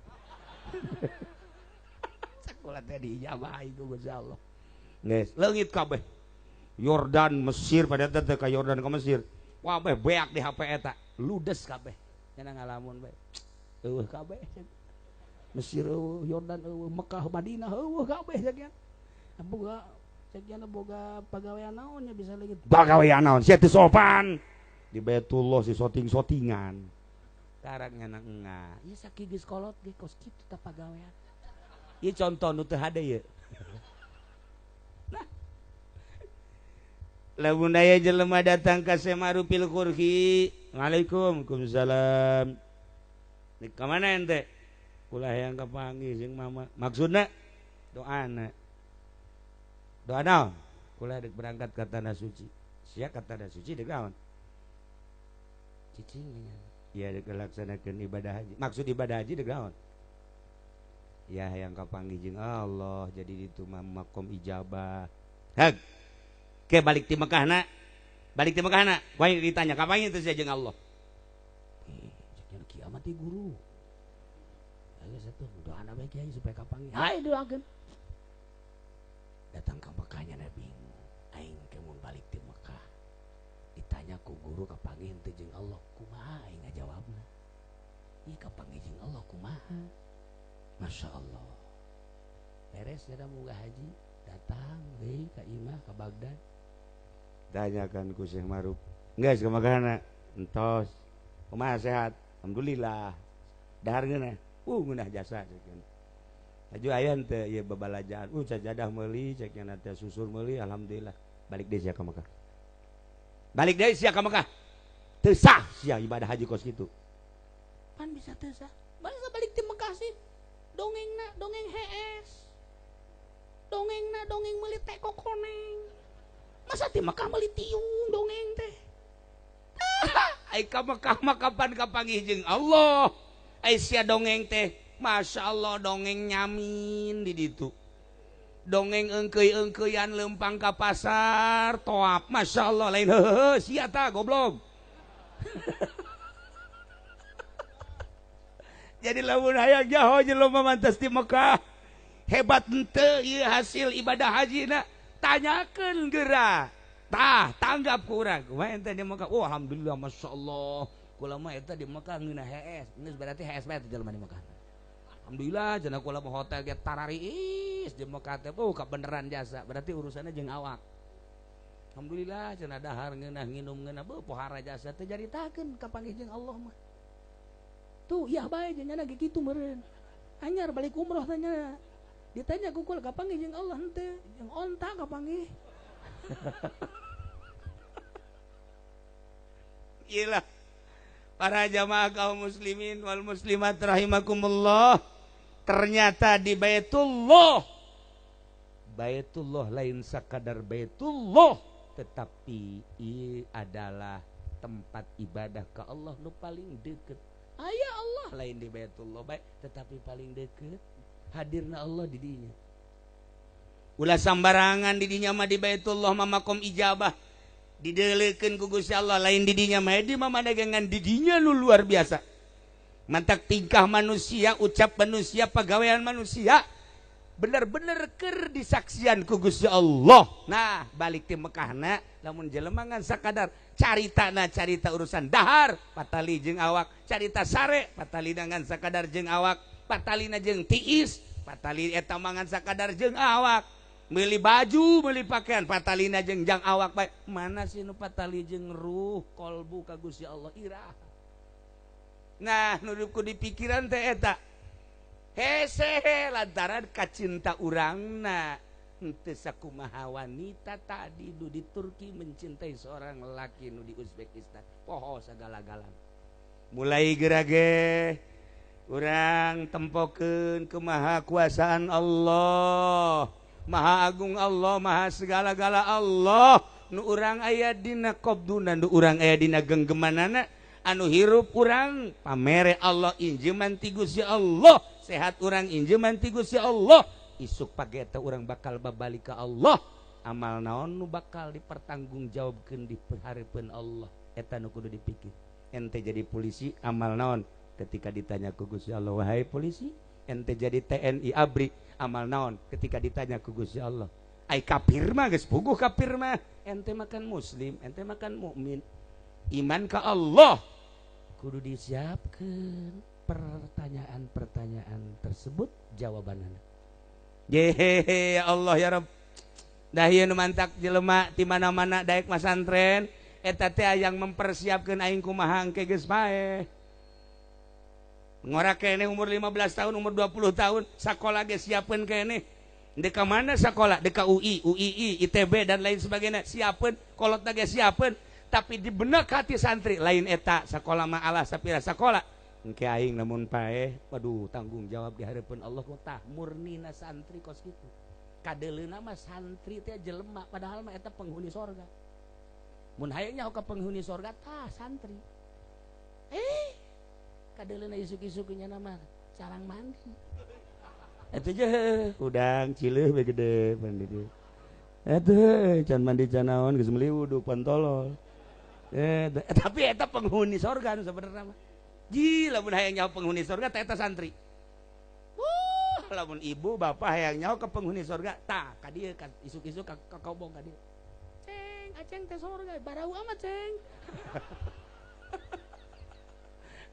Cek kula teh diijabah ku Gusti Allah. Geus leungit kabeh. Yordan Mesir pada teh ka Yordan ka Mesir. Wah beak di HP eta, ludes kabeh. Nya ngalamun bae. Eueuh kabeh. Mesir eueuh, Yordan eueuh, Mekah, Madinah eueuh kabeh sakian. Boga sakian boga pagawean naon nya bisa leungit. Pagawean naon? Sia teu sopan. Di Baitullah si soting-sotingan. Karak nya engah. Ieu sakieu geus kolot ge kos kitu tah pagawean. Ieu contoh nu teu hade ieu. Lamun aya jelema datang ka Semarupil Kurhi, Waalaikum salam. Di ka mana ente? Kula hayang kapanggih jeung mama. Maksudna doana. Doa naon? Kula deuk berangkat ka tanah suci. Sia ka tanah suci deuk naon? Cicing nya. Ieu deuk ngalaksanakeun ibadah haji. Maksud ibadah haji deuk naon? Ya hayang kapanggih jeung Allah, jadi ditu mah makom ijabah. Hag. Ke balik ti Mekah na, balik ti Mekah na, wae ditanya kapan itu sia jeung Allah. Cek kiamat teh guru. Ayo satu doana bae kiai supaya kapanggih. Hae doakeun. Datang ka Mekah nya bingung. Aing ke mun balik ti Mekah. Ditanya ku guru kapanggih henteu jeung Allah, kumaha aing ngajawabna? Ieu kapanggih jeung Allah kumaha? Masya Allah. Beres nya munggah haji, datang deui ka imah ka Baghdad. Tanyakan ku Syekh Maruf. Geus ka Mekahna? Entos. Kumaha sehat? Alhamdulillah. Dahar ngeunah? Ngeunah jasa ceuk. Laju aya henteu ieu babalajaan. Sajadah meuli ceuk nya teh susur meuli alhamdulillah. Balik deui sia ka Mekah. Balik deui sia ka Mekah. Teu sah sia ibadah haji kos kitu. Pan bisa teu sah. Balik balik ti Mekah sih. Dongengna dongeng hees. Dongengna dongeng meuli teko koneng. Masa ti Mekah meuli tiung dongeng teh. Ai ka Mekah mah kapan kapanggih jeung Allah. Ai sia dongeng teh, Masya Allah dongeng nyamin di ditu. Dongeng eungkeuy-eungkeuyan leumpang ka pasar toap. Masya Allah lain heuheuh sia tah goblok. Jadi lamun hayang jaho jelema mantas di Mekah. Hebat henteu ieu hasil ibadah haji na. Tanyakeun geura. Tah, tanggap ku urang. Kumaha ente di Mekah? Oh, alhamdulillah masyaallah. Kula mah eta di Mekah ngeunah hees. Geus berarti hees bae teh jelema di Mekah. Alhamdulillah cenah kula mah hotel ge tarariis di Mekah teh oh kabeneran jasa. Berarti urusanna jeung awak. Alhamdulillah cenah dahar ngeunah nginum ngeunah beuh pohara jasa teh jaritakeun kapanggih jeung Allah mah. Tuh, iya bae jeung nya ge kitu meureun. Anyar balik umroh tanya. Ditanya ku kula kapanggih jeung Allah henteu, jeung onta kapanggih. Iyalah. Para jamaah kaum muslimin wal muslimat rahimakumullah. Ternyata di Baitullah. Baitullah lain sakadar Baitullah, tetapi ia adalah tempat ibadah ke Allah nu paling deket. Aya Allah lain di Baitullah baik, tetapi paling deket hadirna Allah di dinya. Ulah sambarangan di dinya mah di Baitullah mah makom ijabah. Dideleukeun ku Gusti Allah lain di dinya mah di mah dagangan di dinya nu luar biasa. Mantak tingkah manusia, ucap manusia, pagawean manusia bener-bener keur disaksian ku Gusti Allah. Nah, balik ti Mekahna lamun jelema ngan sakadar caritana carita urusan dahar patali jeung awak, carita sare patali ngan sakadar jeung awak, patalina jeung tiis, patali eta mangan sakadar jeung awak, meuli baju, meuli pakaian patalina jeung jang awak bae. Mana sih nu patali jeung ruh kolbu ka Gusti Allah irah. Nah, nu ku dipikiran teh eta. Hese lantaran kacinta urangna henteu sakumaha wanita tadi nu di Turki mencintai seorang lelaki nu di Uzbekistan. Poho sagala-galana. Mulai gerage urang tempokeun kemahakuasaan Allah, Maha Agung Allah, Maha segala-gala Allah. Nu urang aya dina qabduna, nu urang aya dina genggemanana, anu hirup urang pamere Allah injeman ti Gusti Allah, sehat urang injeman ti Gusti Allah, isuk pagi eta urang bakal babalik ka Allah. Amal naon nu bakal dipertanggungjawabkeun di hareupeun Allah, eta nu kudu dipikir. Ente jadi polisi amal naon? Ketika ditanya ku Gusti Allah, wahai polisi, ente jadi TNI ABRI amal naon? Ketika ditanya ku Gusti Allah, Ai kafir mah geus puguh kafir mah. Ente makan muslim, ente makan mukmin. Iman ka Allah kudu disiapkeun pertanyaan-pertanyaan tersebut jawabanana. Yehehe ya Allah ya Rabb. Dah ieu nu mantak jelema ti mana-mana daek masantren eta teh yang mempersiapkeun aing kumaha engke geus paeh. Ngora keneh umur 15 tahun, umur 20 tahun, sakola ge siapkeun keneh. Dek ka mana sakola? Dek ka UI, UII, ITB dan lain sebagainya. Siapkeun, kolotna ge siapkeun, tapi di benak hati santri lain eta sakola mah Allah sapira sakola. Engke aing lamun paeh, waduh tanggung jawab di hareupeun Allah ku tah murnina santri kos kitu. Kadeleuna mah santri teh jelema padahal mah eta penghuni sorga. Mun hayang nyaho ka penghuni sorga tah santri. Kadeleuna isuk-isuk nya nama carang mandi. Eta je udang cileuh we gede mandi dieu. Eta can mandi can naon geus meuli wudu pantolol. Tapi eta penghuni sorga nu sabenerna mah. Ji lamun hayang nyaho penghuni sorga tah eta santri. Wuh, lamun ibu bapak hayang nyaho ke penghuni sorga tah ka dieu ka isuk-isuk ka kobong ka dieu. Ceng, aceng teh sorga barau amat ceng.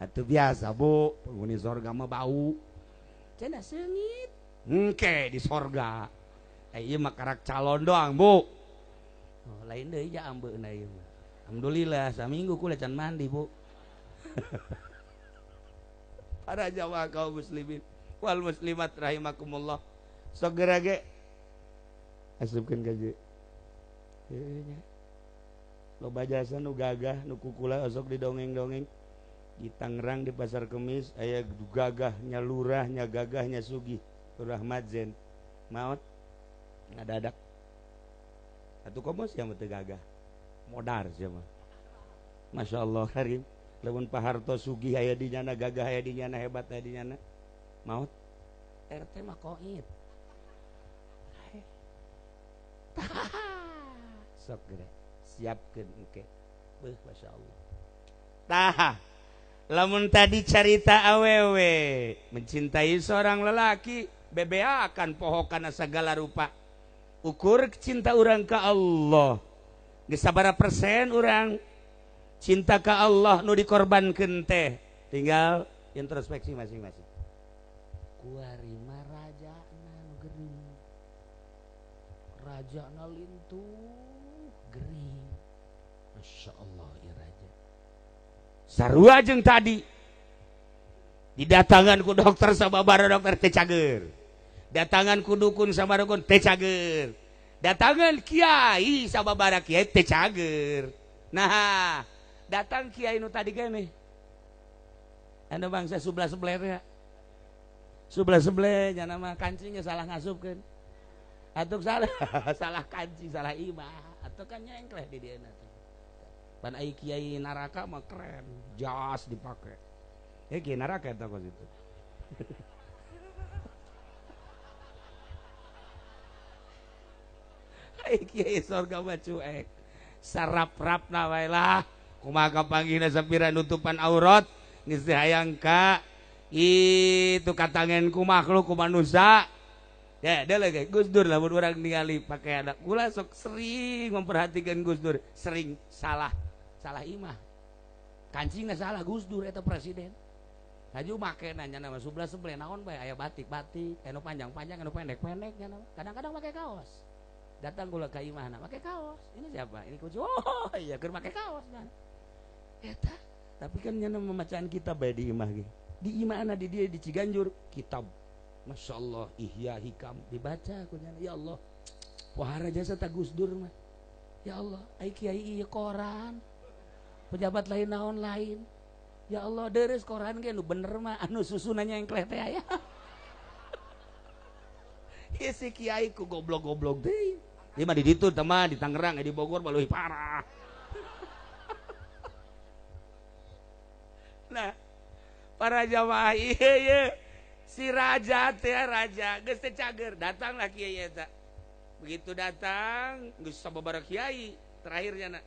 Atuh biasa bu, penghuni sorga mah bau. Cenah seungit. Engke di sorga. Ieu mah karak calon doang bu. Oh, lain deui ja ambeuna ieu mah. Alhamdulillah saminggu kula can mandi bu. Para jamaah kaum muslimin wal muslimat rahimakumullah. Sok geura ge asupkeun ka dieu. Heuh nya. Loba jasa nu gagah nu kukula osok didongeng-dongeng. Di Tangerang di Pasar Kemis aya gagahnya lurahnya gagahnya sugih Lurah Madzen maot ngadadak atuh komo sia mah teu gagah modar sia mah. Masya Allah karim lamun Pak Harto sugih aya di nyana gagah aya di nyana hebat aya di nyana maot RT mah koit sok geura siapkeun engke beuh Masya Allah. Tah lamun tadi carita awewe mencintai seorang lelaki bebea akan poho kana segala rupa. Ukur cinta urang ka Allah geus sabaraha persen urang cinta ka Allah nu dikorbankeun teh tinggal introspeksi masing-masing. Kuari mah rajana nu gering, rajana lintuh gering. Masya Allah ieu raja. Sarua jeung tadi didatangan ku dokter sababara dokter teh cager, datangan ku dukun sama dukun teh cager, datangan kiai sababara kiai teh cager. Nah datang kiai nu tadi keneh anu bangsa sebelah sebelahnya sebelah sebelahnya nama kancingnya salah ngasupkeun atau salah salah kancing salah imah atau kan nyengkleh di dieu teh. Pan ai kiai neraka mah keren, jas dipake. Kiai neraka eta kos itu. Ai kiai sorga mah cuek. Sarap-rapna wae lah. Kumaha kapanggihna sapira nutupan aurat geus teh hayang ka itu katangen ku makhluk ku manusia. Ya, dia lagi Gus Dur lamun urang ningali pakaian kula sok sering memperhatikan Gus Dur, sering salah salah imah. Kancingna salah Gus Dur eta presiden. Haju make nanya nama sebelah sebelah naon bae aya batik-batik, anu panjang-panjang, anu pendek-pendek nya. Kadang-kadang make kaos. Datang kula ka imahna make kaos. Ini siapa? Ini kunci. Oh, iya keur make kaos nya. Eta, tapi kan nya memacaan kitab bae di imah ge. Di imahna di dieu di Ciganjur kitab. Masya Allah, Ihya Hikam dibaca ku nya. Ya Allah. Wahara jasa ta Gus Dur mah. Ya Allah, ai kiai ieu koran. Pejabat lain naon lain. Ya Allah, deres koran ge nu bener mah anu susunannya yang kleh teh aya. Ieu si kiai ku goblok-goblok deui. Ieu mah di ditu teh mah di Tangerang, di Bogor mah leuwih parah. Nah, para jamaah ieu ye si raja teh raja geus teh cager, datanglah kiai eta. Begitu datang geus sababaraha kiai, terakhirnya na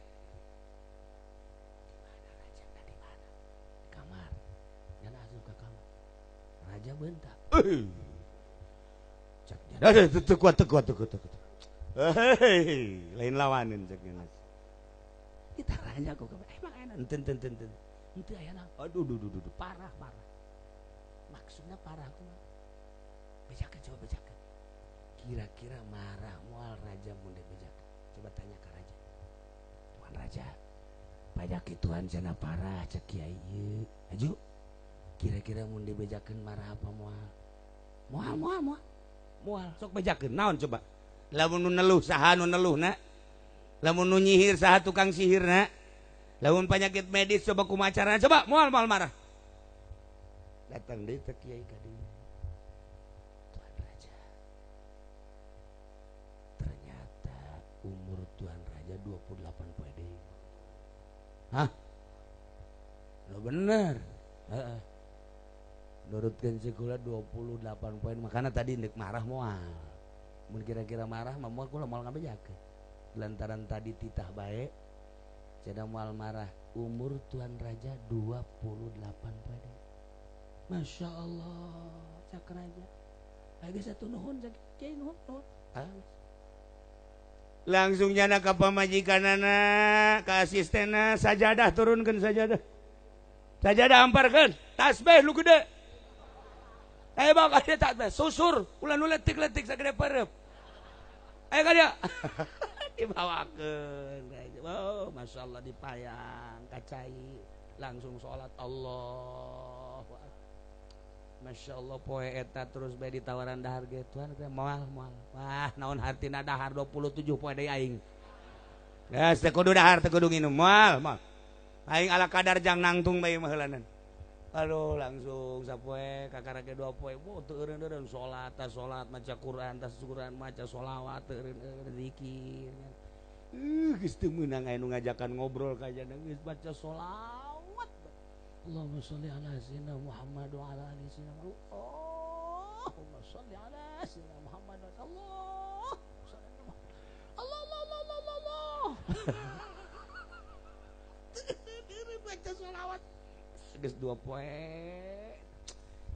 raja bentak. Cak dia. Kuat. Hei, lain lawanin cek nya. Ditaranya ku emang aya henteu henteu henteu. Henteu aya naon. Aduh duh duh duh parah parah. Maksudna parah kumaha? Bejakeun coba bejakeun. Kira-kira marah moal raja mun dibejakeun. Coba tanya ka raja. Tuan raja, panyakit tuan cenah parah cek kiai ieu. Aju. Kira-kira mun dibejakeun marah apa moal? Moal moal moal. Moal sok bejakeun naon coba? Lamun nu neluh saha nu neluhna? Lamun nu nyihir saha tukang sihirna? Lamun penyakit medis coba kumaha carana? Coba moal moal marah. Datang deui teh kiai ka dieu. Tuan raja. Ternyata umur tuan raja 28 poe deui. Hah? Lo bener. Heeh. Nurutkeun sekolah 28 poin makana tadi ndek marah moal. Mun kira-kira marah mah moal kula moal ngabejakeun. Lantaran tadi titah bae cenah moal marah. Umur tuan raja 28 poe. Masya Allah, cak raja. Lagi satu nuhun cak kiai nuhun nuhun. Langsung nyana ka pamajikanana, ka asistenna sajadah turunkeun sajadah. Sajadah amparkeun, tasbih lu gede. Eh bang, ada tasbih susur, ulah nu letik-letik sagede pareup. Ayo ka dia. Dibawakeun. Oh, Masya Allah dipayang, kacai, langsung sholat Allah. Masya Allah poe eta terus bae ditawaran dahar ge tuan moal moal. Wah, naon hartina dahar 27 poe deui aing. Geus teu kudu dahar teu kudu nginum moal moal. Aing ala kadar jang nangtung bae mah heulanan. Aduh langsung sapoe kakara ge 2 poe. Wo teu eureun-eureun salat tas salat maca Quran tas Quran maca sholawat teu eureun-eureun zikir. Geus teu meunang aya nu ngajakan ngobrol ka jana geus baca sholawat. Allahumma sholli ala sayyidina Muhammad wa ala ali sayyidina Muhammad. Allahumma sholli ala sayyidina Muhammad wa Allah. Allah Allah Allah Allah Allah. Baca sholawat. Geus 2 poe.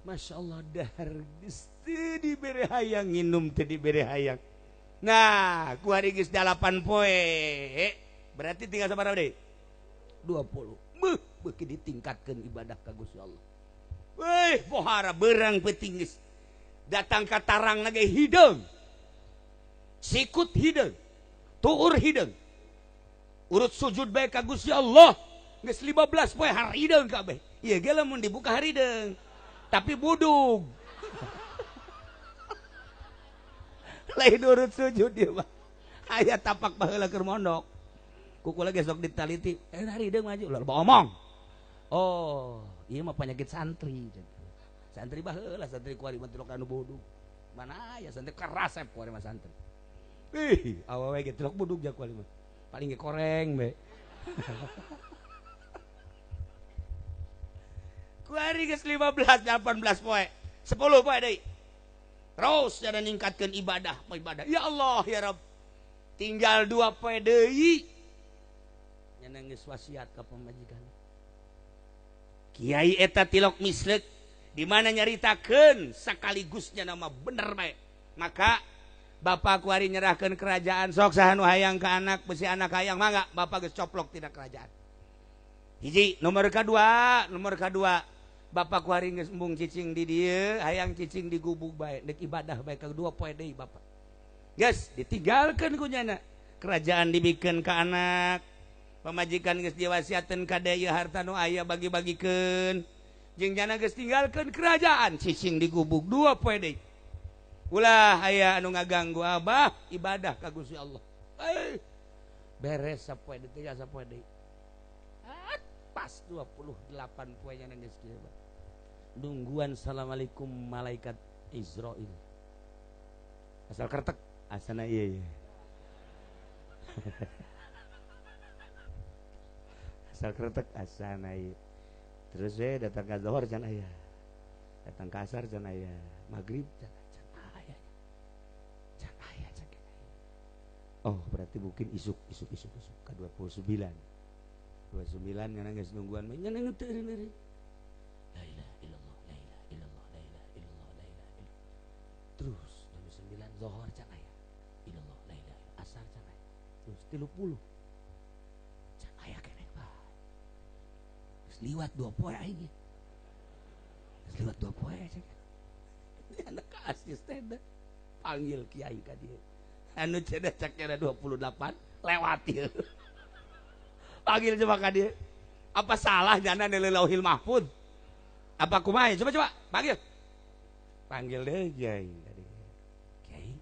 Masya Allah dahar geus teu dibere hayang nginum teu dibere hayang. Nah, ku hari geus 8 poe. Berarti tinggal sabaraha deui? 20. Beuh, beuki ditingkatkeun ibadah ka Gusti Allah. Weh, pohara berang peuting geus. Datang ka tarang ge hideung. Sikut hideung. Tuur hideung. Urut sujud bae ka Gusti Allah. Geus 15 poe harideung kabeh. Ieu ge lamun dibuka harideung. Tapi budug. Lain urut sujud ieu mah. Aya tapak baheula keur mondok. Kuku lagi sok ditaliti, harideung maju ulah loba omong. Oh, ieu mah penyakit santri. Santri baheula santri kuari mah tilok anu budug. Mana aya santri karasep kuari mah santri. Ih, awewe ge tilok budug ja kuari mah. Paling ge koreng be. Kuari geus 15 18 poe. 10 poe deui. Terus jana ningkatkeun ibadah, ibadah. Ya Allah ya Rabb. Tinggal 2 poe deui. Nyana geus wasiat ka pamajikan. Kiai eta tilok mislek di mana nyaritakeun sakaligusnya nama bener bae. Maka bapak kuari nyerahkeun kerajaan sok saha nu hayang ka anak besi anak hayang mangga bapak geus coplok tina kerajaan. Hiji nomor kadua bapak kuari geus embung cicing di dieu hayang cicing di gubuk bae deuk ibadah bae ka 2 poe deui bapak. Geus ditinggalkeun ku nyana. Kerajaan dibikeun ka anak. Pamajikan geus diwasiatkeun ka deui harta nu aya bagi-bagikeun. Jeung nyana geus tinggalkeun kerajaan cicing di gubuk 2 poe deui. Ulah aya anu ngaganggu abah ibadah ka Gusti Allah. Beres sapoe deui tinggal sapoe deui. Pas 28 poe nya geus kieu. Nungguan assalamualaikum malaikat Israil. Asal kertek asana ieu ieu. Asal kretek asana ieu. Terus we datang ka zuhur can aya. Datang ka asar can aya. Magrib can aya. Can aya can aya. Oh, berarti mungkin isuk isuk isuk isuk ka 29. 29 ngana geus nungguan mah nya teu eureun. La ilaha illallah, la ilaha illallah, la ilaha illallah, la ilaha illallah. Terus 29 zuhur can aya. Illallah, la ilaha illallah. 30. Can aya keneh bae. Geus liwat 2 poe aing. Geus liwat 2 poe cek. Anak asisten panggil kiai ka dieu. Anu cenah cak 28 lewat ieu. Panggil coba ka dieu. Apa salah jana di Lauhil Mahfud? Apa kumaha? Coba coba panggil. Panggil deh kiai. Kiai.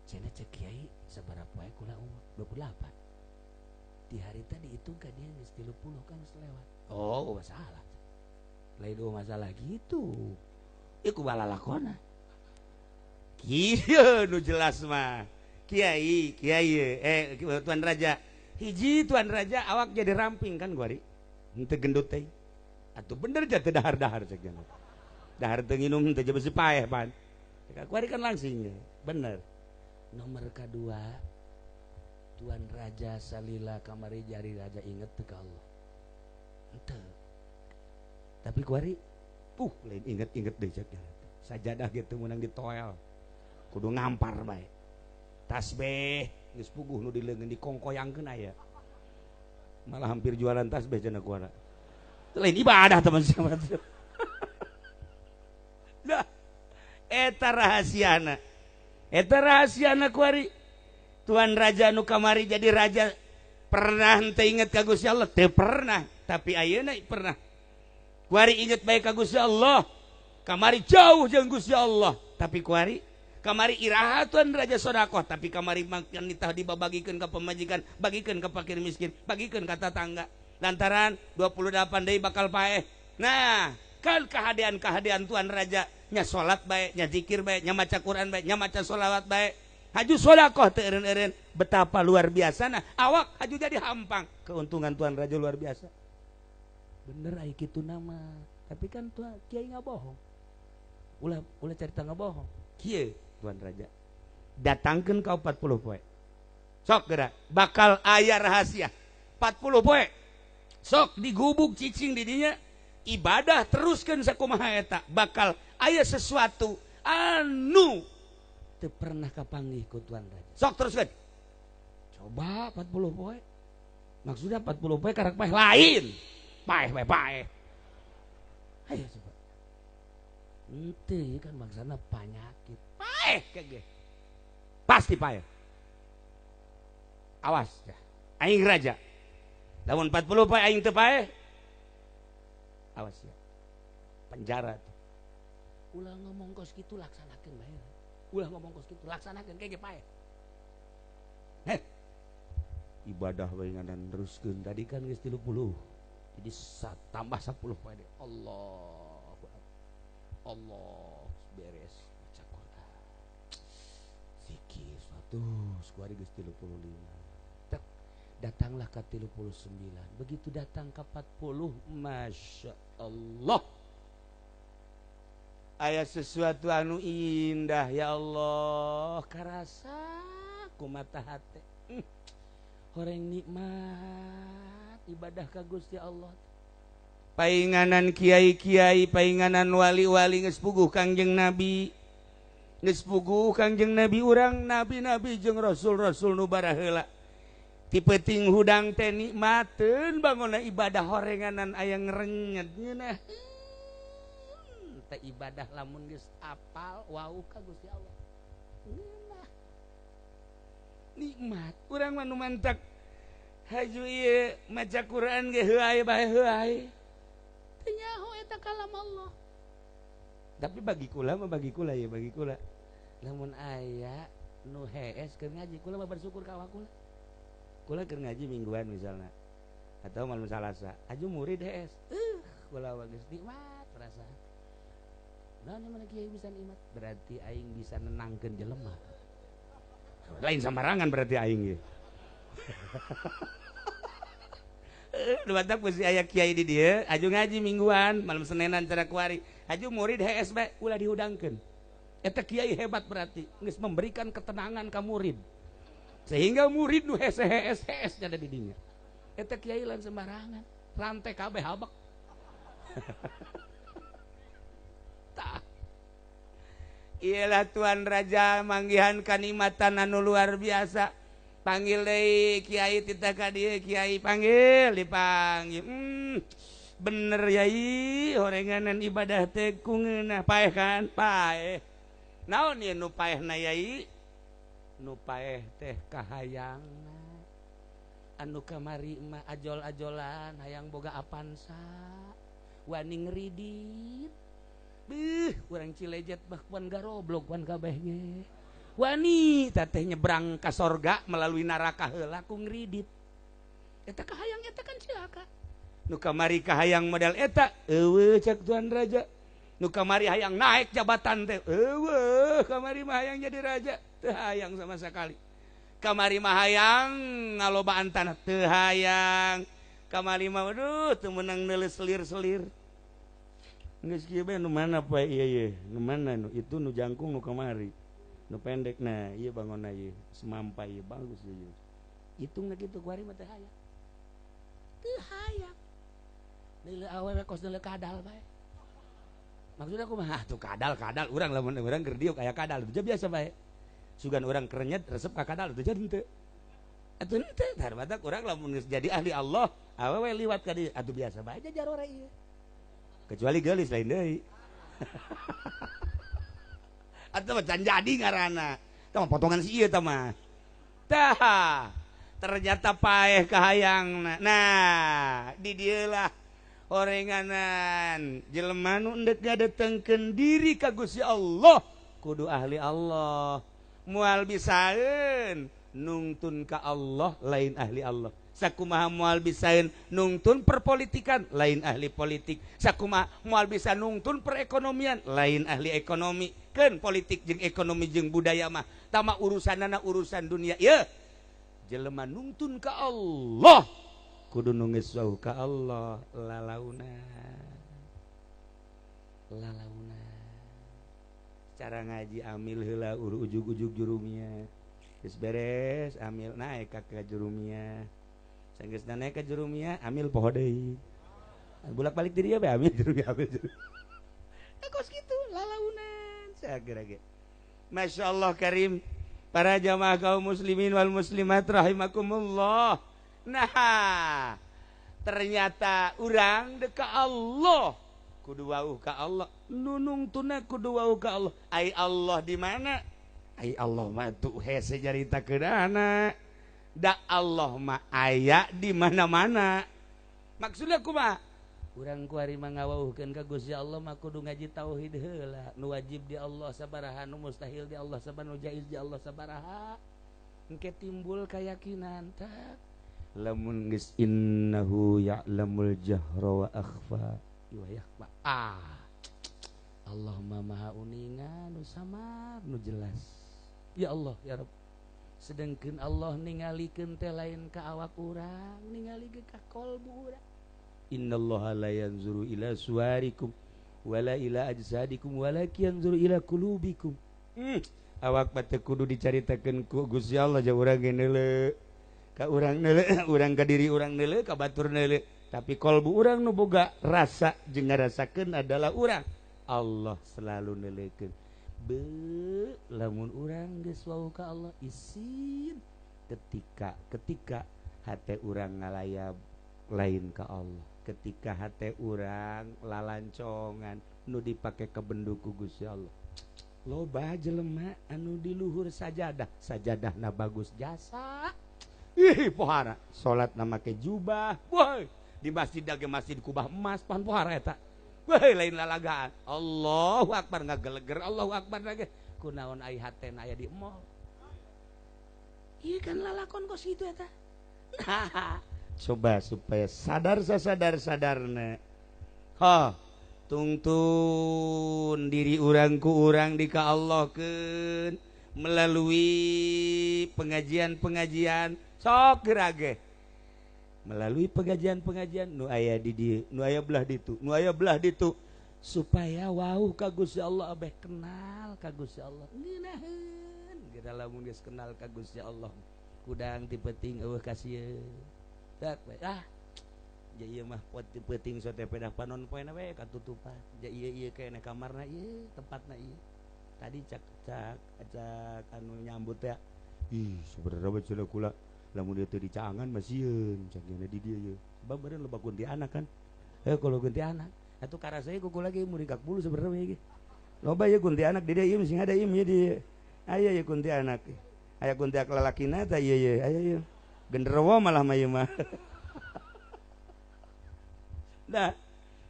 Cenah cek kiai sabaraha poe kula umur 28. Di hari tadi dihitung ka dia geus 30 kan geus lewat. Oh, masalah. Lain dua masalah gitu. Iku balalakona. Kieu nu jelas mah. Kiai, kiai, Tuan Raja. Hiji Tuan Raja awak jadi ramping kan guari. Henteu gendut teh. Atuh bener ja teu dahar-dahar cek nya. Dahar teu nginum teu besi paeh pan. Kuari kan langsing bener. Nomor kedua Tuan Raja salila kamari jari raja inget teu ka Allah. Henteu. Tapi kuari lain inget-inget deui cek nya. Sajadah gitu menang ditoel. Kudu ngampar bae. Tasbih geus puguh nu dileungeun dikongkoyangkeun aya. Malah hampir jualan tasbih cenah kuara. Lain ibadah teman sama. Dah eta rahasiana. Eta rahasiana kuari. Tuan Raja nu kamari jadi raja pernah henteu inget ka Gusti Allah? Teu pernah, tapi ayeuna pernah. Kuari inget bae ka Gusti Allah. Kamari jauh jeung Gusti Allah, tapi kuari kamari iraha Tuan Raja sodakoh, tapi kamari makan nitah dibabagikeun ka pemajikan, bagikeun ka fakir miskin, bagikeun ka tatangga. Lantaran 28 deui bakal paeh. Nah, kan kahadean-kahadean Tuan Raja nya salat bae, nya zikir bae, nya maca Quran bae, nya maca sholawat bae. Haju sodakoh teu eureun-eureun, betapa luar biasa nah awak haju jadi hampang. Keuntungan Tuan Raja luar biasa. Bener ai kitu nama, tapi kan Tuan Kiai ngabohong. Ulah ulah cerita ngabohong. Kieu Tuan Raja datangkeun ka 40 poe. Sok geura bakal aya rahasia. 40 poe. Sok digubuk cicing di dinya ibadah teruskeun sakumaha eta bakal aya sesuatu anu teu pernah kapanggih ku Tuan Raja. Sok teruskeun. Coba 40 poe. Maksudnya 40 poe karak paeh lain. Paeh bae paeh. Ayo coba. Henteu kan maksana panyakit. Paeh kege. Pasti paeh. Awas ya. Aing raja. Lamun 40 poe aing teu paeh. Awas ya. Penjara tuh. Ulah ngomong kos kitu laksanakeun bae. Ulah ngomong kos kitu laksanakeun kege paeh. Heh. Ibadah bae ngadan teruskeun tadi kan geus 30. Jadi tambah 10 poe deui. Allah Allah beres baca Quran zikir suatu kuari geus 35. Tek, datanglah ke 39. Begitu datang ke 40, Masya Allah aya sesuatu anu indah ya Allah karasa ku mata hate. Horeng nikmat ibadah ka Gusti Allah. Painganan kiai-kiai, painganan wali-wali geus puguh Kangjeng Nabi. Geus puguh Kangjeng Nabi urang nabi-nabi jeung rasul-rasul nu baraheula. Ti peuting hudang teh nikmateun bangona ibadah horenganan aya ngrenyet ngeunah. Teh ibadah lamun geus apal wau ka Gusti Allah. Ngeunah. Nikmat urang mah nu mantak haju ieu maca Quran ge heuay bae heuay. Nyaho eta kalam Allah. Tapi bagi kula mah bagi kula ya bagi kula. Lamun aya nu hees keur ngaji kula mah bersyukur ka awak kula. Kula keur ngaji mingguan misalna atau malam Salasa, aju murid hees. Kula mah geus nikmat perasaan. Nah, mana kiai bisa nikmat? Berarti aing bisa nenangkeun jelema. Lain sembarangan berarti aing ge. Batak mesti aya kiai di dieu, aju ngaji mingguan, malam Senenan cara kuari. Aju murid hees bae ulah dihudangkeun. Eta kiai hebat berarti geus memberikan ketenangan ka murid. Sehingga murid nu hese hees hees ada di dinya. Eta kiai lain sembarangan, rantai kabeh habak. Tah. Iyalah Tuan Raja manggihan kanikmatan anu luar biasa. Panggil deui kiai titah ka dieu, kiai panggil, dipanggil. Bener yai, horenganan ibadah teh ku ngeunah paeh kan? Paeh. Naon ieu nu paehna yai? Nu paeh teh kahayangna. Anu kamari mah ajol-ajolan hayang boga Avanza, wani ngridit. Beuh, urang Cilejet bah wan garoblok wan kabeh ge. Wani teteh nyebrang ka sorga melalui neraka heula ku ngridit. Eta kahayang eta kan cilaka. Nu kamari kahayang model eta eueuh cek Tuan Raja. Nu kamari hayang naik jabatan teh eueuh, kamari mah hayang jadi raja teu hayang sama sekali. Kamari mah hayang ngalobaan tanah teu hayang. Kamari mah aduh teu meunang neuleus selir-selir. Geus kieu bae nu mana poe ieu ye, nu mana nu itu nu jangkung nu kamari. Nu pendek nah ieu bangonna ieu semampai ieu bagus ieu. Hitungna kitu kuari mah teu hayang. Teu hayang. Neuleuh awewe kos neuleuh kadal bae. Maksudna kumaha? Tuh kadal-kadal urang lamun urang keur diuk aya kadal teu biasa bae. Sugan urang kerenyet resep ka kadal teu jadi henteu. Atuh henteu tah batak urang lamun geus jadi ahli Allah, awewe liwat ka dieu atuh biasa bae jajarore ieu. Kecuali geulis lain deui. Atuh mah can jadi ngaranna. Tah mah potongan si ieu tah mah. Tah, ternyata paeh kahayangna. Nah, di dieu lah horenganan jelema nu endek ngadatengkeun diri ka Gusti Allah kudu ahli Allah. Moal bisaeun nungtun ka Allah lain ahli Allah. Sakumaha moal bisaeun nungtun perpolitikan lain ahli politik. Sakumaha moal bisa nungtun perekonomian lain ahli ekonomi. Keun politik jeung ekonomi jeung budaya mah tama urusanana urusan dunia. Ye jelema nungtun ka Allah kudu nu geus wauh ka Allah lalauna. Lalauna. Cara ngaji amil heula ujug-ujug jurumia. Geus beres amil naik ka jurumia. Sanggeusna naik ka jurumia amil poho deui. Bolak-balik di dieu bae amil jurumia amil jurumia. Kos kitu lalaunan sageura ge. Masyaallah karim para jamaah kaum muslimin wal muslimat rahimakumullah. Nah, ternyata urang deka Allah kudu wauh ka Allah, nunungtuna kudu wauh ka Allah. Ai Allah di mana? Ai Allah mah tuh hese nyaritakeunana. Da Allah mah aya di mana-mana. Maksudnya kumaha? Urang kuari mah ngawauhkeun ka Gusti Allah mah kudu ngaji tauhid heula. Nu wajib di Allah sabaraha, nu mustahil di Allah sabaraha, nu jaiz di Allah sabaraha. Engke timbul keyakinan tak lamun geus innahu ya'lamul jahra wa akhfa wa yakhfa. Ah, Allah mah maha uninga nu samar nu jelas. Ya Allah ya Rabb. Sedengkeun Allah ningalikeun teh lain ka awak urang, ningalikeun ka kolbu urang. Innallaha la yanzuru ila suwarikum wala ila ajsadikum walakin yanzuru ila qulubikum. Awak mah teu kudu dicaritakeun ku Gusti Allah ja urang ge neuleuh. Ka urang neuleuh, urang ka diri urang neuleuh, ka batur neuleuh. Tapi kolbu urang nu boga rasa jeung ngarasakeun adalah urang. Allah selalu neuleukeun. Be, lamun urang geus wauh ka Allah isin ketika hate urang ngalayab lain ka Allah, ketika hate urang lalancongan nu dipake kabendu ku Gusti Allah. Loba jelema anu di luhur sajadah, sajadahna bagus jasa. Ih, pohara salatna make jubah. Woi, di masjid ge masjid kubah emas pan pohara eta. Woi, lain lalagaan. Allahu akbar ngageleger, Allahu akbar lagi. Kunaon ai hatena aya di mall. Ieu kan lalakon kos kitu eta. Nah, coba supaya sadar sasadar-sadarna. Ha, tungtun diri urang ku urang di ka Allahkeun melalui pengajian-pengajian sok geura ge. Melalui pengajian-pengajian nu aya di dieu, nu aya belah ditu, nu aya belah ditu supaya wauh ka Gusti Allah abeh kenal ka Gusti Allah. Ngeunaheun geura lamun geus kenal ka Gusti Allah. Kudang ti peuting eueuh kasieun. Tak we ah. Ja ieu mah pot ti peuting sote pedah panon poena we katutupan. Ja ieu ieu keneh kamarna ieu, tempatna ieu. Tadi cak cak cak anu nyambut ya. Ih, sebenarnya mah cenah kula lamun dia teu dicaangan mah sieun cagena di dieu ye. Sebab beureun loba kuntianak kan. Kalau kuntianak atuh karasa ku kula ge muringkak bulu sebenarnya ge. Loba ye kuntianak di dieu ieu sing ada ieu di. Aya ye kuntianak. Aya kuntianak lalakina tah ieu ye. Aya ye. Genderuwo malah mah ieu mah. Nah,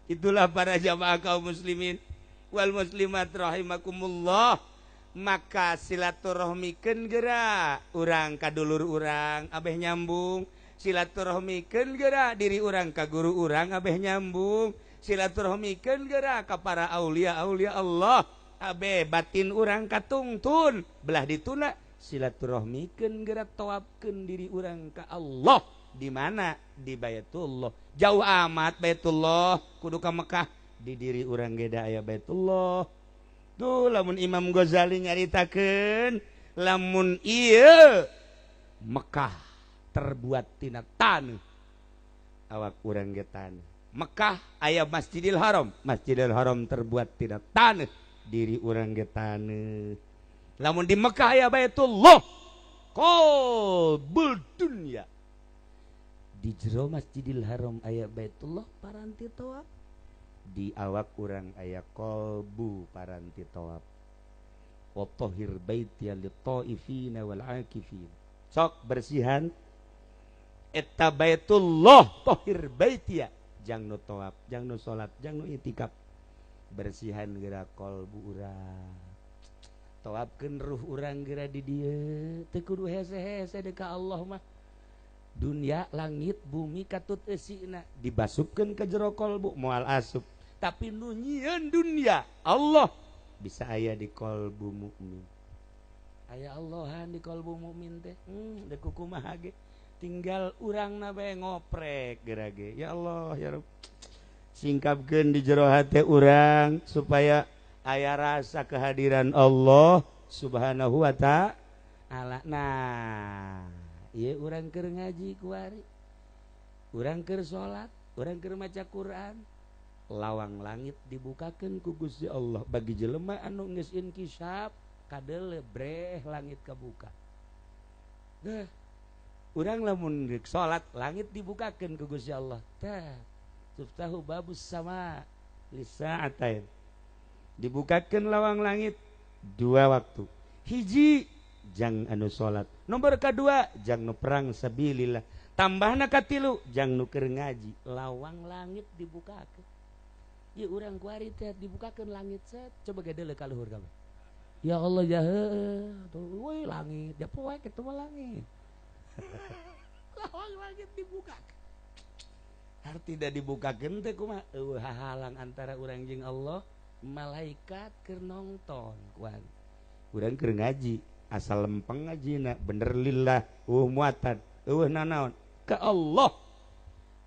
itulah para jamaah kaum muslimin wal muslimat rahimakumullah. Maka silaturahmikeun geura urang ka dulur urang abeh nyambung, silaturahmikeun geura diri urang ka guru urang abeh nyambung, silaturahmikeun geura ka para aulia-aulia Allah abeh batin urang katungtun belah dituna, silaturahmikeun geura tawafkeun diri urang ka Allah. Di mana? Di Baitullah. Jauh amat Baitullah kudu ka Mekah, di diri urang ge da aya Baitullah. Tuh lamun Imam Ghazali nyaritakeun lamun ieu Mekah terbuat tina taneuh, awak urang ge taneuh. Mekah aya Masjidil Haram, Masjidil Haram terbuat tina taneuh, diri urang ge taneuh. Lamun di Mekah aya Baitullah, qalbul dunya. Di jero Masjidil Haram aya Baitullah paranti tawaf, di awak urang aya qalbu paranti tawaf. Wa tahhir baitiya lit-taifina wal akifin. Sok bersihan eta Baitullah, tahhir baitiya, jang nu tawaf, jang nu salat, jang nu itikaf. Bersihan geura qalbu urang. Tawafkeun ruh urang geura di dieu, teu kudu hese-hese deui ka Allah mah. Dunia langit bumi katut eusina dibasupkeun ka jero kolbu moal asup, tapi nu nyieun dunia Allah bisa aya di kolbu mukmin. Aya Allahan di kolbu mukmin teh. Deuk kumaha ge tinggal urangna bae ngoprek geura ge. Ya Allah ya Rabb, singkapkeun di jero hate urang supaya aya rasa kehadiran Allah Subhanahu wa ta'ala. Nah, ieu urang keur ngaji kuari, urang keur salat, urang keur maca Quran, lawang langit dibukakeun ku Gusti Allah bagi jelema anu geus inkisaf kadele breh langit kabuka. Deh, urang lamun rek salat langit dibukakeun ku Gusti Allah. Tah, tuftahu babus sama lisa'atain. Dibukakeun lawang langit dua waktu. Hiji jang anu salat, nomor kedua jang nu perang sabilillah, tambahna katilu jang nu keur ngaji. Lawang langit dibukakeun. Ieu urang kuari teh dibukakeun langit set, coba ge deuleu ka luhur kabeh. Ya Allah ya heueuh, tuh euy langit, ya poek kitu mah langit. Lawang langit dibukakeun. Arti da dibukakeun teh kumaha? Eueuh hahalang antara urang jeung Allah, malaikat keur nongton kuari. Urang keur ngaji asal lempeng ngajina bener lillah, eueuh muatan, eueuh nanaon ka Allah.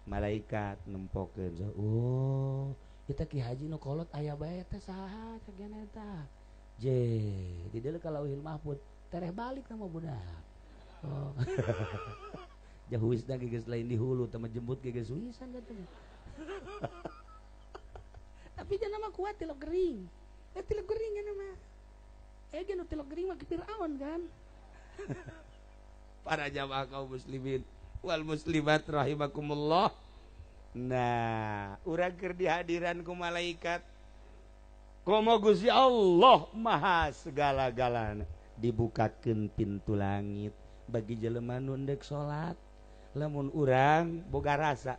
Malaikat nempokeun, oh kita ki haji nu kolot aya bae teh saha cagena eta. Je, di deuleu ka Lauhil Mahfud, tereh balik sama budak. Oh. Jahuisna ge geus lain di hulu, teh jemput ge geus huisan katanya. Tapi jangan mah kuat tilok gering. Tilok gering kan mah. Ge nu tilok gering mah ke Firaun kan. Para jamaah kaum muslimin wal muslimat rahimakumullah. Nah, urang keur dihadiran ku malaikat. Komo Gusti Allah maha segala-galana. Dibukakeun pintu langit bagi jelema nu ndek salat. Lamun urang boga rasa,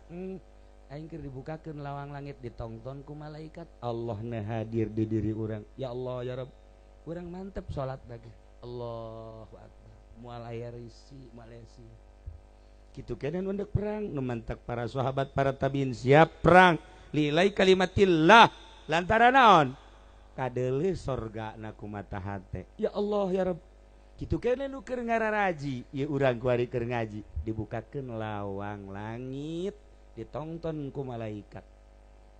aing keur dibukakeun lawang langit ditongton ku malaikat. Allah na hadir di diri urang. Ya Allah ya Rabb, urang mantep salat lagi. Allahu akbar. Moal aya risi, moal aya sia. Kitu keneh nu ndek perang, nu mantak para sahabat, para tabiin siap perang lilai kalimatillah lantaran naon? Kadeuleu sorgana ku mata hate. Ya Allah ya Rabb. Kitu keneh nu keur ngararaji, ieu urang kuari keur ngaji, dibukakeun lawang langit, ditongton ku malaikat.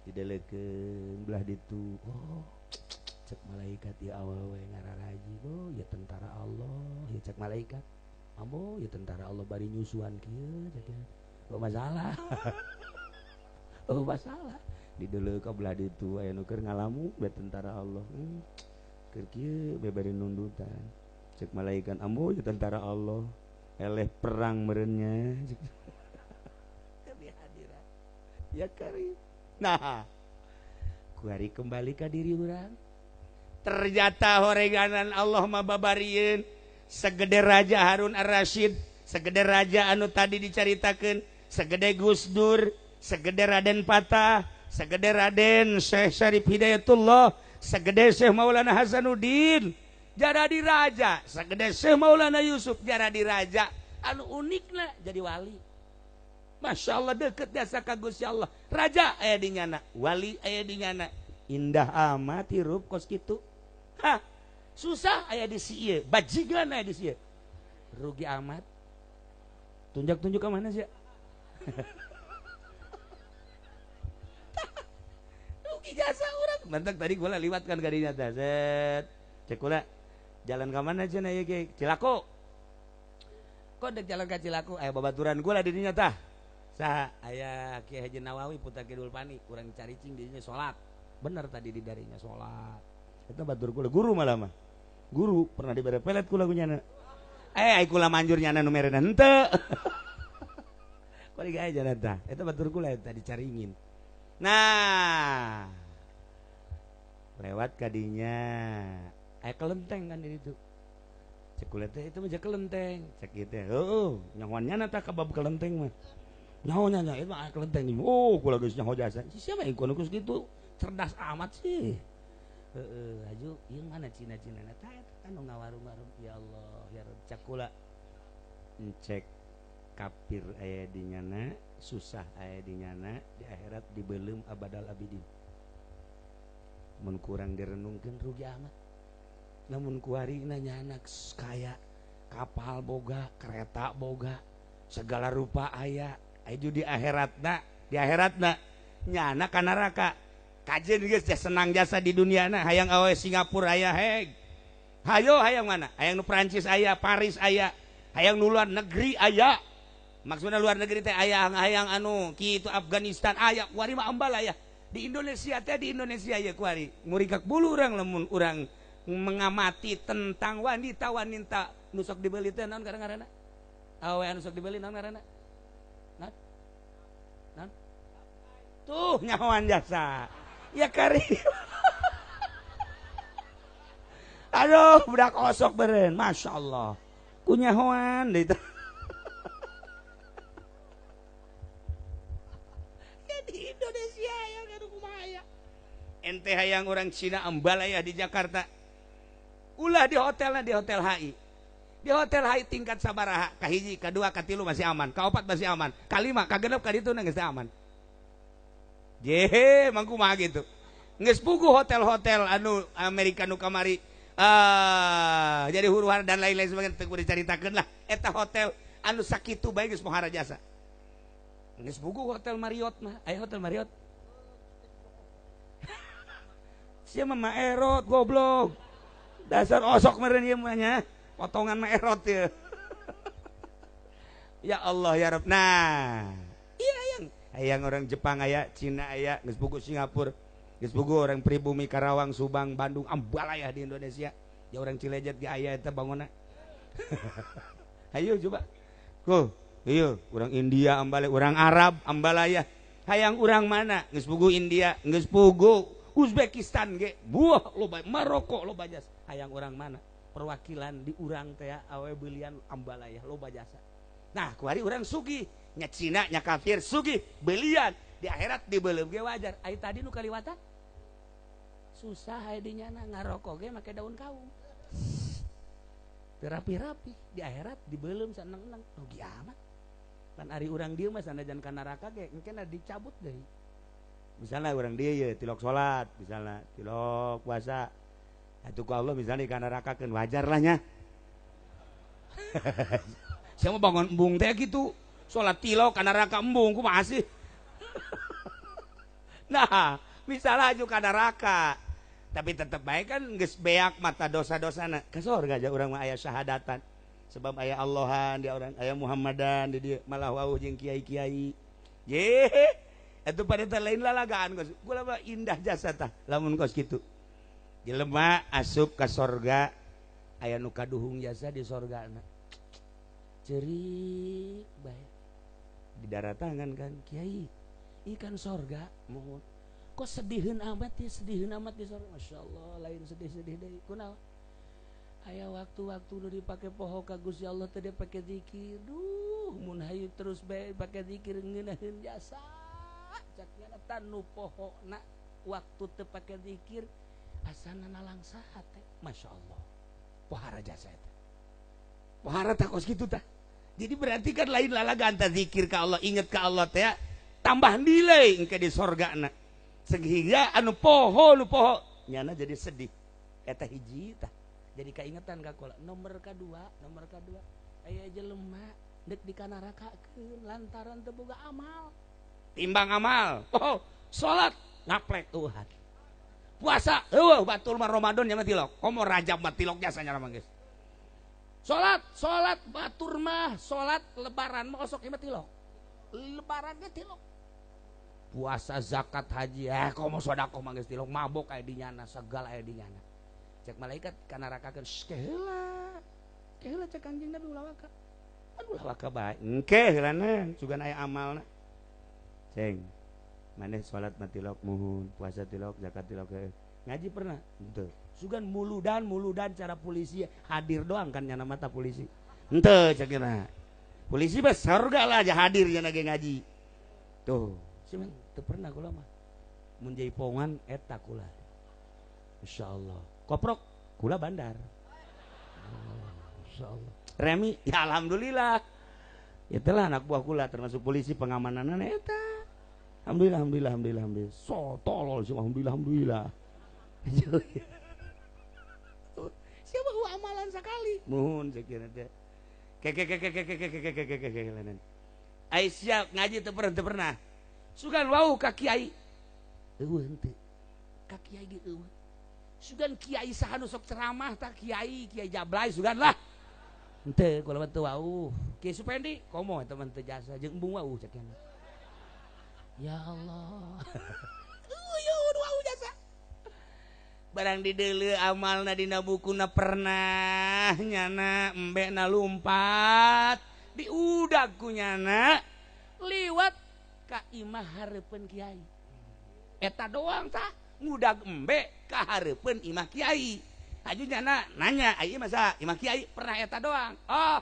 Didelekeun belah ditu. Oh, cek malaikat ieu awewe ngararaji. Oh, ya tentara Allah, ya cek malaikat. Ambo, ya tentara Allah bari nyusuan kieu cek. Oh masalah. Oh masalah. Dideuleu ka belah ditu aya nu keur ngalamu bae tentara Allah. Keur kieu bae bari nundutan. Cek malaikat ambo tentara Allah eleh perang merenya. Ya karim. Nah, kuari kembali ka diri urang. Ternyata horeganan Allah mah babarieun segede Raja Harun Ar-Rasyid, segede raja anu tadi dicaritakeun, segede Gus Dur, segede Raden Patah, segede Raden Syekh Syarif Hidayatullah, segede Syekh Maulana Hasanuddin, jaradi raja, segede Syekh Maulana Yusuf jaradi raja, anu unikna jadi wali. Masya Allah deket jasa ka Gusti Allah. Raja aya di nyana, wali aya di nyana. Indah amat hirup kos kitu. Hah, susah aya di si ieu, bajingan aya di si ieu. Rugi amat. Tunjuk-tunjuk ke mana sih? Rugi jasa urang. Mantak tadi gua liwat kan kadinya teh. Set. Cek kula jalan ka mana cenah ieu ge? Cilako. Kok dek jalan ka Cilako aya babaturan gua lah di dinya tah. Saha aya Kiai Haji Nawawi putra Kidul Pani kurang caricing di dinya salat. Bener tadi di darinya salat. Eta batur kula guru malah mah. Guru pernah dibere pelet kula ku nyana. Ai kula manjur nyana nu merena henteu. Kok digae jalan tah. Eta batur kula eta dicaringin. Nah, lewat kadinya aya kelenteng kan di ditu. Cek kula teh itu mah kelenteng. Cek ieu teh heueuh nyahoan nyana tah ka bab kelenteng mah. Nyaho nya itu mah kelenteng. Oh, kula geus nyaho jasa. Siapa yang kono kitu cerdas amat sih. Heeh, aju ieu mana Cina-Cina tah eta nu ngawarung-warung. Ya Allah, ya Rabb. Cek kula encek kafir aya di nyana, susah aya di nyana, di akhirat dibeuleum abadal abidin. Mun kurang direnungkeun rugi amat. Namun kuarina nyana kaya kapal boga, kereta boga, segala rupa aya. Aju di akhiratna nyana ka neraka. Kajeun geus senang jasa di duniana, hayang awe Singapura aya heg. Hayo hayang mana? Hayang nu Prancis aya, Paris aya, hayang nu luar negeri aya. Maksudna luar negeri teh aya hayang anu kitu Afghanistan aya, kuari mah ambal aya. Di Indonesia teh di Indonesia ya kuari. Murikak bulu urang lamun urang mengamati tentang wanita-wanita nu sok dibeli teh naon ngaranna? Awe anu sok dibeli naon ngaranna? Naon? Naon? Tuh nyahoan jasa. Ya kari. Aduh, budak osok beren, Masya Allah. Kunyahoan itu. Ya di Indonesia ya kudu kumaha ya. Ente hayang orang Cina ambalaya di Jakarta. Ulah di hotelna di hotel HI. Di hotel HI tingkat sabaraha, kahiji, kadua, katilu masih aman, kaopat masih aman, kalima, kagenep, kaditu geus aman. Jehe, mangku mah gitu. Geus puguh hotel-hotel anu Amerika nu kamari jadi huru-hara dan lain-lain sebagainya teu kudu dicaritakeun lah. Eta hotel anu sakitu bae geus pohara jasa. Geus puguh hotel Marriott mah, aya hotel Marriott. Sia mah maerot goblok. Dasar osok meureun ieu mah nya. Potongan mah erot ya. Ya Allah ya Rabb. Nah, iya hayang. Hayang orang Jepang aya, Cina aya, geus puguh Singapura. Geus puguh orang pribumi Karawang, Subang, Bandung, ambalaya di Indonesia. Ya orang Cilejet ge aya eta bangunna. Hayu coba. Ku, ieu urang India ambalaya, urang Arab ambalaya. Hayang urang mana? Geus puguh India, geus puguh Uzbekistan ge. Buah loba Maroko loba jasa. Hayang urang mana? Perwakilan di urang teh awe beulian ambalaya loba jasa. Nah, kuari urang sugih, nya Cina nya kafir sugih beulian. Di akhirat dibeuleum ge wajar. Ai tadi nu kaliwatan susah aya di nyana ngarokok ge make daun kaung. Teu rapi-rapi di akhirat dibeuleum saneng-eneng rugi amat. Pan ari urang dieu mah sanajan ka neraka ge engke dicabut deui. Misalnya urang dieu ye tilok salat, misalnya tilok puasa. Atuh ku Allah misalnya ka nerakakeun wajar lah nya. Sia mah bangun embung teh kitu. Salat tilok ka neraka embung kumaha sih? Nah, misalnya aju ka neraka. Tapi tetep bae kan geus beak mata dosa-dosana. Ka sorga aja urang mah aya syahadatan. Sebab aya Allahan dia orang aya Muhammadan di dieu malah wauh jeung kiai-kiai. Ye, eta pada teh lain lalagaan kos. Kula mah indah jasa tah lamun kos kitu. Jelema asup ka sorga Aya nu kaduhung jasa di sorgana. Cerik bae. Di daratangan kan kiai, ikan sorga mohon. Kok sediheun amat ya, sediheun amat di sorga. Masya Allah, lain sedih-sedih deui. Kunaon? Aya waktu-waktu nu dipake poho ka Gusti Allah teh dipake zikir. Duh, mun hayu terus bae pake zikir ngeunaheun jasa. Cak nyana tanu pohona waktu teu pake zikir asana nalangsa hate. Masya Allah. Pohara jasa eta. Pohara tah kos kitu tah. Jadi berarti kan lain lalagan tah zikir ka Allah, inget ka Allah teh tambah nilai engke di sorgana. Sehingga anu poho nu poho nyana jadi sedih. Eta hiji tah. Jadi kaingetan ka kula. Nomor kadua aya jelema deuk dikanarakakeun lantaran teu boga amal. Timbang amal. Oh, salat ngaplek eueuhan. Puasa eueuh batur mah Ramadan nya mah tilok. Komo Rajab mah tilok jasa nya mah geus. Salat batur mah salat lebaran mah osok ieu mah tilok. Lebaran ge tilok. Puasa zakat haji komo sedekah mah geus tilok, mabok aya di nyana, segala aya di nyana. Cek malaikat kanarakakeun keheula. Keheula cek Kangjeng Nabi ulah waka. Aduh ulah waka bae. Engke heulana sugan aya amalna. Ceng. Maneh salat mah tilok muhun, puasa tilok, zakat tilok. Ngaji pernah? Henteu. Sugan muludan cara polisi hadir doang kan nyana mata polisi. Henteu cek nya. Polisi mah surga lah aja hadir nyana ge ngaji. Tuh, sih teu pernah kula mah. Mun jaipongan eta kula. Insyaallah. Koprok kula bandar. Oh, insyaallah. Remi ya alhamdulillah. Itulah anak buah kula termasuk polisi pengamananna eta. Alhamdulillah alhamdulillah alhamdulillah alhamdulillah. So tolol sih alhamdulillah alhamdulillah. Siapa gua amalan sekali. Muhun sakira teh. Ke ke ke ke ke ke ke ke ke ke ke. Ai siap ngaji teu pernah. Sugan wau ka kiai. Eueuh henteu. Ka kiai ge eueuh. Sugan kiai saha nu sok ceramah tah kiai kiai Jablay sugan lah. Henteu kula mah teu wau. Kiai Supendi komo eta mah teu jasa jeung embung wau cek nya. Ya Allah. Eueuh wau jasa. Barang dideuleu amalna dina bukuna pernah nyana embekna lumpat diudag ku nyana liwat ka imah hareupeun kiai. Eta doang tah ngudag embe ka hareupeun imah kiai. Aju nyana nanya, ai masa imah kiai pernah eta doang. Oh,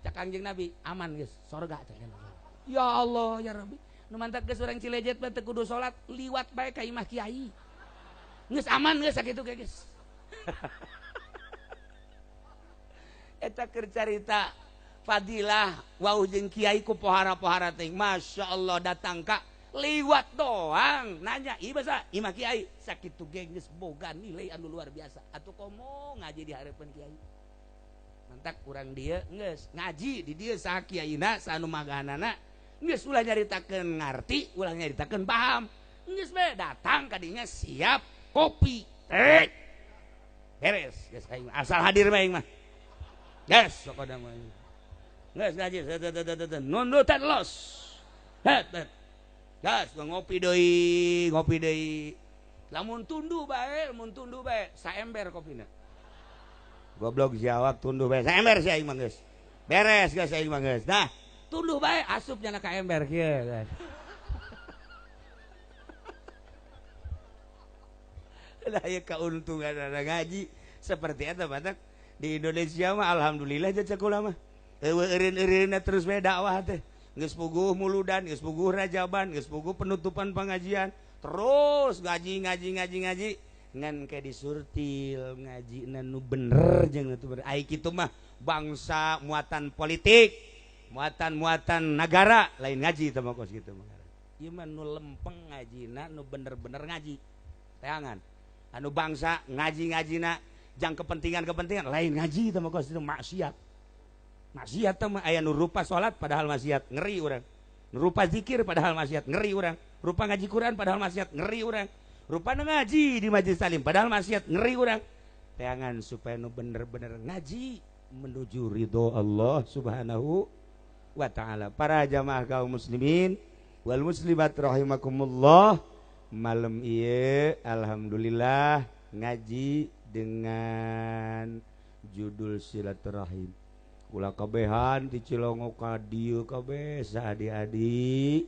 cak Kangjeng Nabi aman geus sorga cak. Ya Allah ya Rabbi. Nu mantak geus urang Cilejet mah teu kudu salat liwat bae ka imah kiai. Geus aman geus sakitu ge geus. Eta keur carita fadilah wau jeung kiai ku pohara-pohara teh. Masya Allah datang ka liwat doang nanya ieu basa imah kiai sakitu ge geus boga nilai anu luar biasa. Atuh komo ngaji di hareupeun kiai. Mantak urang dieu geus ngaji di dieu saha kiaina saha nu magahanana geus ulah nyaritakeun ngarti, ulah nyaritakeun paham. Geus bae datang ka dinya siap kopi teh. Beres geus aing asal hadir bae aing mah. Geus sok ada mah. Geus ngaji nundutan los. Het. Gas ngopi deui. Lamun tunduh bae saember kopina. Goblok jawab tunduh bae saember si aing mah geus. Beres geus aing mah geus. Nah, tunduh bae asup nyana ka ember kieu guys. Lah ieu kauntungan ngaji seperti eta batak di Indonesia mah alhamdulillah jasa kula mah. Eueuh eureun-eureunna terus bae dakwah teh. Geus puguh muludan, geus puguh rajaban, geus puguh penutupan pengajian, terus ngaji ngan ke disurtil ngaji nu bener jeung nu bener. Ai kitu mah bangsa muatan politik, muatan-muatan nagara lain ngaji teh mah kos kitu mah. Ieu mah nu lempeng ngajina nu bener-bener ngaji. Teangan. Anu bangsa ngaji-ngajina jang kepentingan-kepentingan lain ngaji teh mah kos kitu maksiat. Maksiat teh mah aya nu rupa salat padahal maksiat, ngeri urang. Nu rupa zikir padahal maksiat, ngeri urang. Rupa ngaji Quran padahal maksiat, ngeri urang. Rupa ngaji di majelis taklim padahal maksiat, ngeri urang. Teangan supaya nu bener-bener ngaji menuju ridho Allah Subhanahu wa taala. Para jamaah kaum muslimin wal muslimat rahimakumullah, malam ieu alhamdulillah ngaji dengan Judul silaturahim. Kula kabehan di Cilongok ka dieu kabeh saadi-adi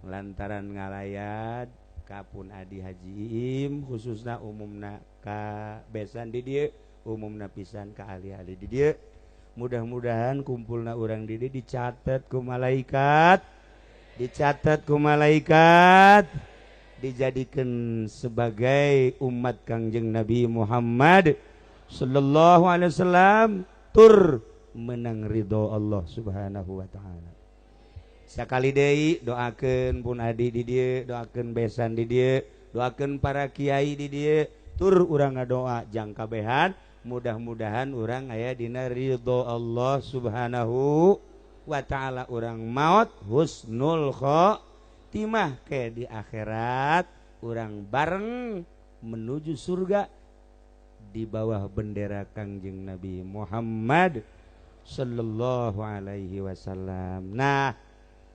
lantaran ngalayat kapun Adi Haji Iim khususna umumna ka besan di dieu, umumna pisan ka ahli-ahli di dieu. Mudah-mudahan kumpulna urang di dieu dicatat ku malaikat, dicatat ku malaikat, dijadikan sebagai umat Kangjeng Nabi Muhammad sallallahu alaihi wasallam tur menang ridho Allah Subhanahu wa taala. Sakali deui doakeun pun adi di dieu, doakeun besan di dieu, doakeun para kiai di dieu, tur urang ngadoa jang kabehan, mudah-mudahan urang aya dina ridho Allah Subhanahu wa taala, urang maot husnul khotimah ke di akhirat urang bareng menuju surga di bawah bendera Kangjeng Nabi Muhammad sallallahu alaihi wasallam. Nah,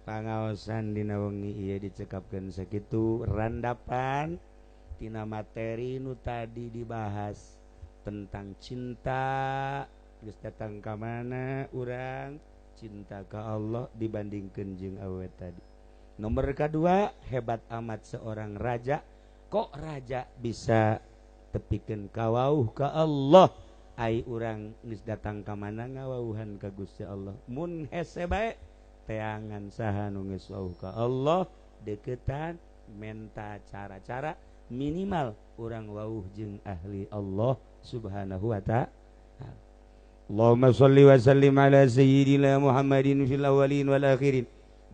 pangaosan dina wengi ieu dicekapkeun sakitu randapan tina materi nu tadi dibahas tentang cinta. Geus datang ka mana urang cinta ka Allah dibandingkeun jeung awewe tadi. Nomor kedua, hebat amat seorang raja, kok raja bisa tepikeun kawauh ka Allah. Ai urang geus datang ka mana ngawauhan ka Gusti Allah. Mun hese bae teangan saha nu geus wauh ka Allah, deketan menta cara-cara minimal urang wauh jeung ahli Allah Subhanahu wa ta'ala. Allahumma shalli wa sallim ala sayyidina Muhammadin fil awwalin wal akhirin.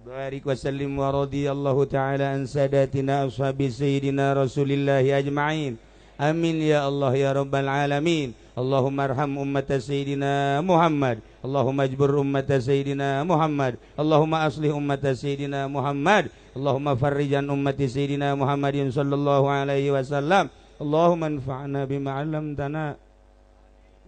Barik wa sallim wa radiyallahu ta'ala an sadatina ashabi sayyidina Rasulillahi ajma'in. Amin ya Allah ya rabbal alamin. Allahumma arham ummata sayyidina Muhammad. Allahumma ajbur ummata sayyidina Muhammad. Allahumma aslih ummata sayyidina Muhammad. Allahumma farrijan ummati sayyidina Muhammadin sallallahu alaihi wasallam. Allahumma anfa'na bima 'allamtana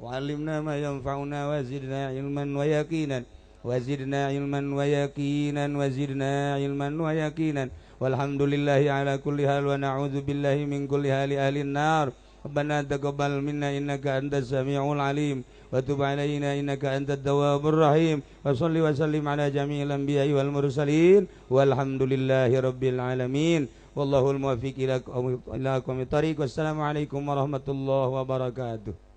wa 'allimna ma yanfa'una wa zidna ilman wa yaqinan. Wa zidna ilman wa yaqinan wa zidna ilman wa yaqinan. Walhamdulillahi ala kulli hal wa na'udzu billahi min kulli hali ahlin nar. Rabbana taqabbal minna innaka antas samiul alim wa tub alaina innaka antat tawwabur rahim. Wa shalli wa sallim ala jami'il anbiya'i wal mursalin. Walhamdulillahi rabbil alamin. Wallahul muwaffiq ila aqwamit thariq. Wassalamu alaikum warahmatullahi wabarakatuh.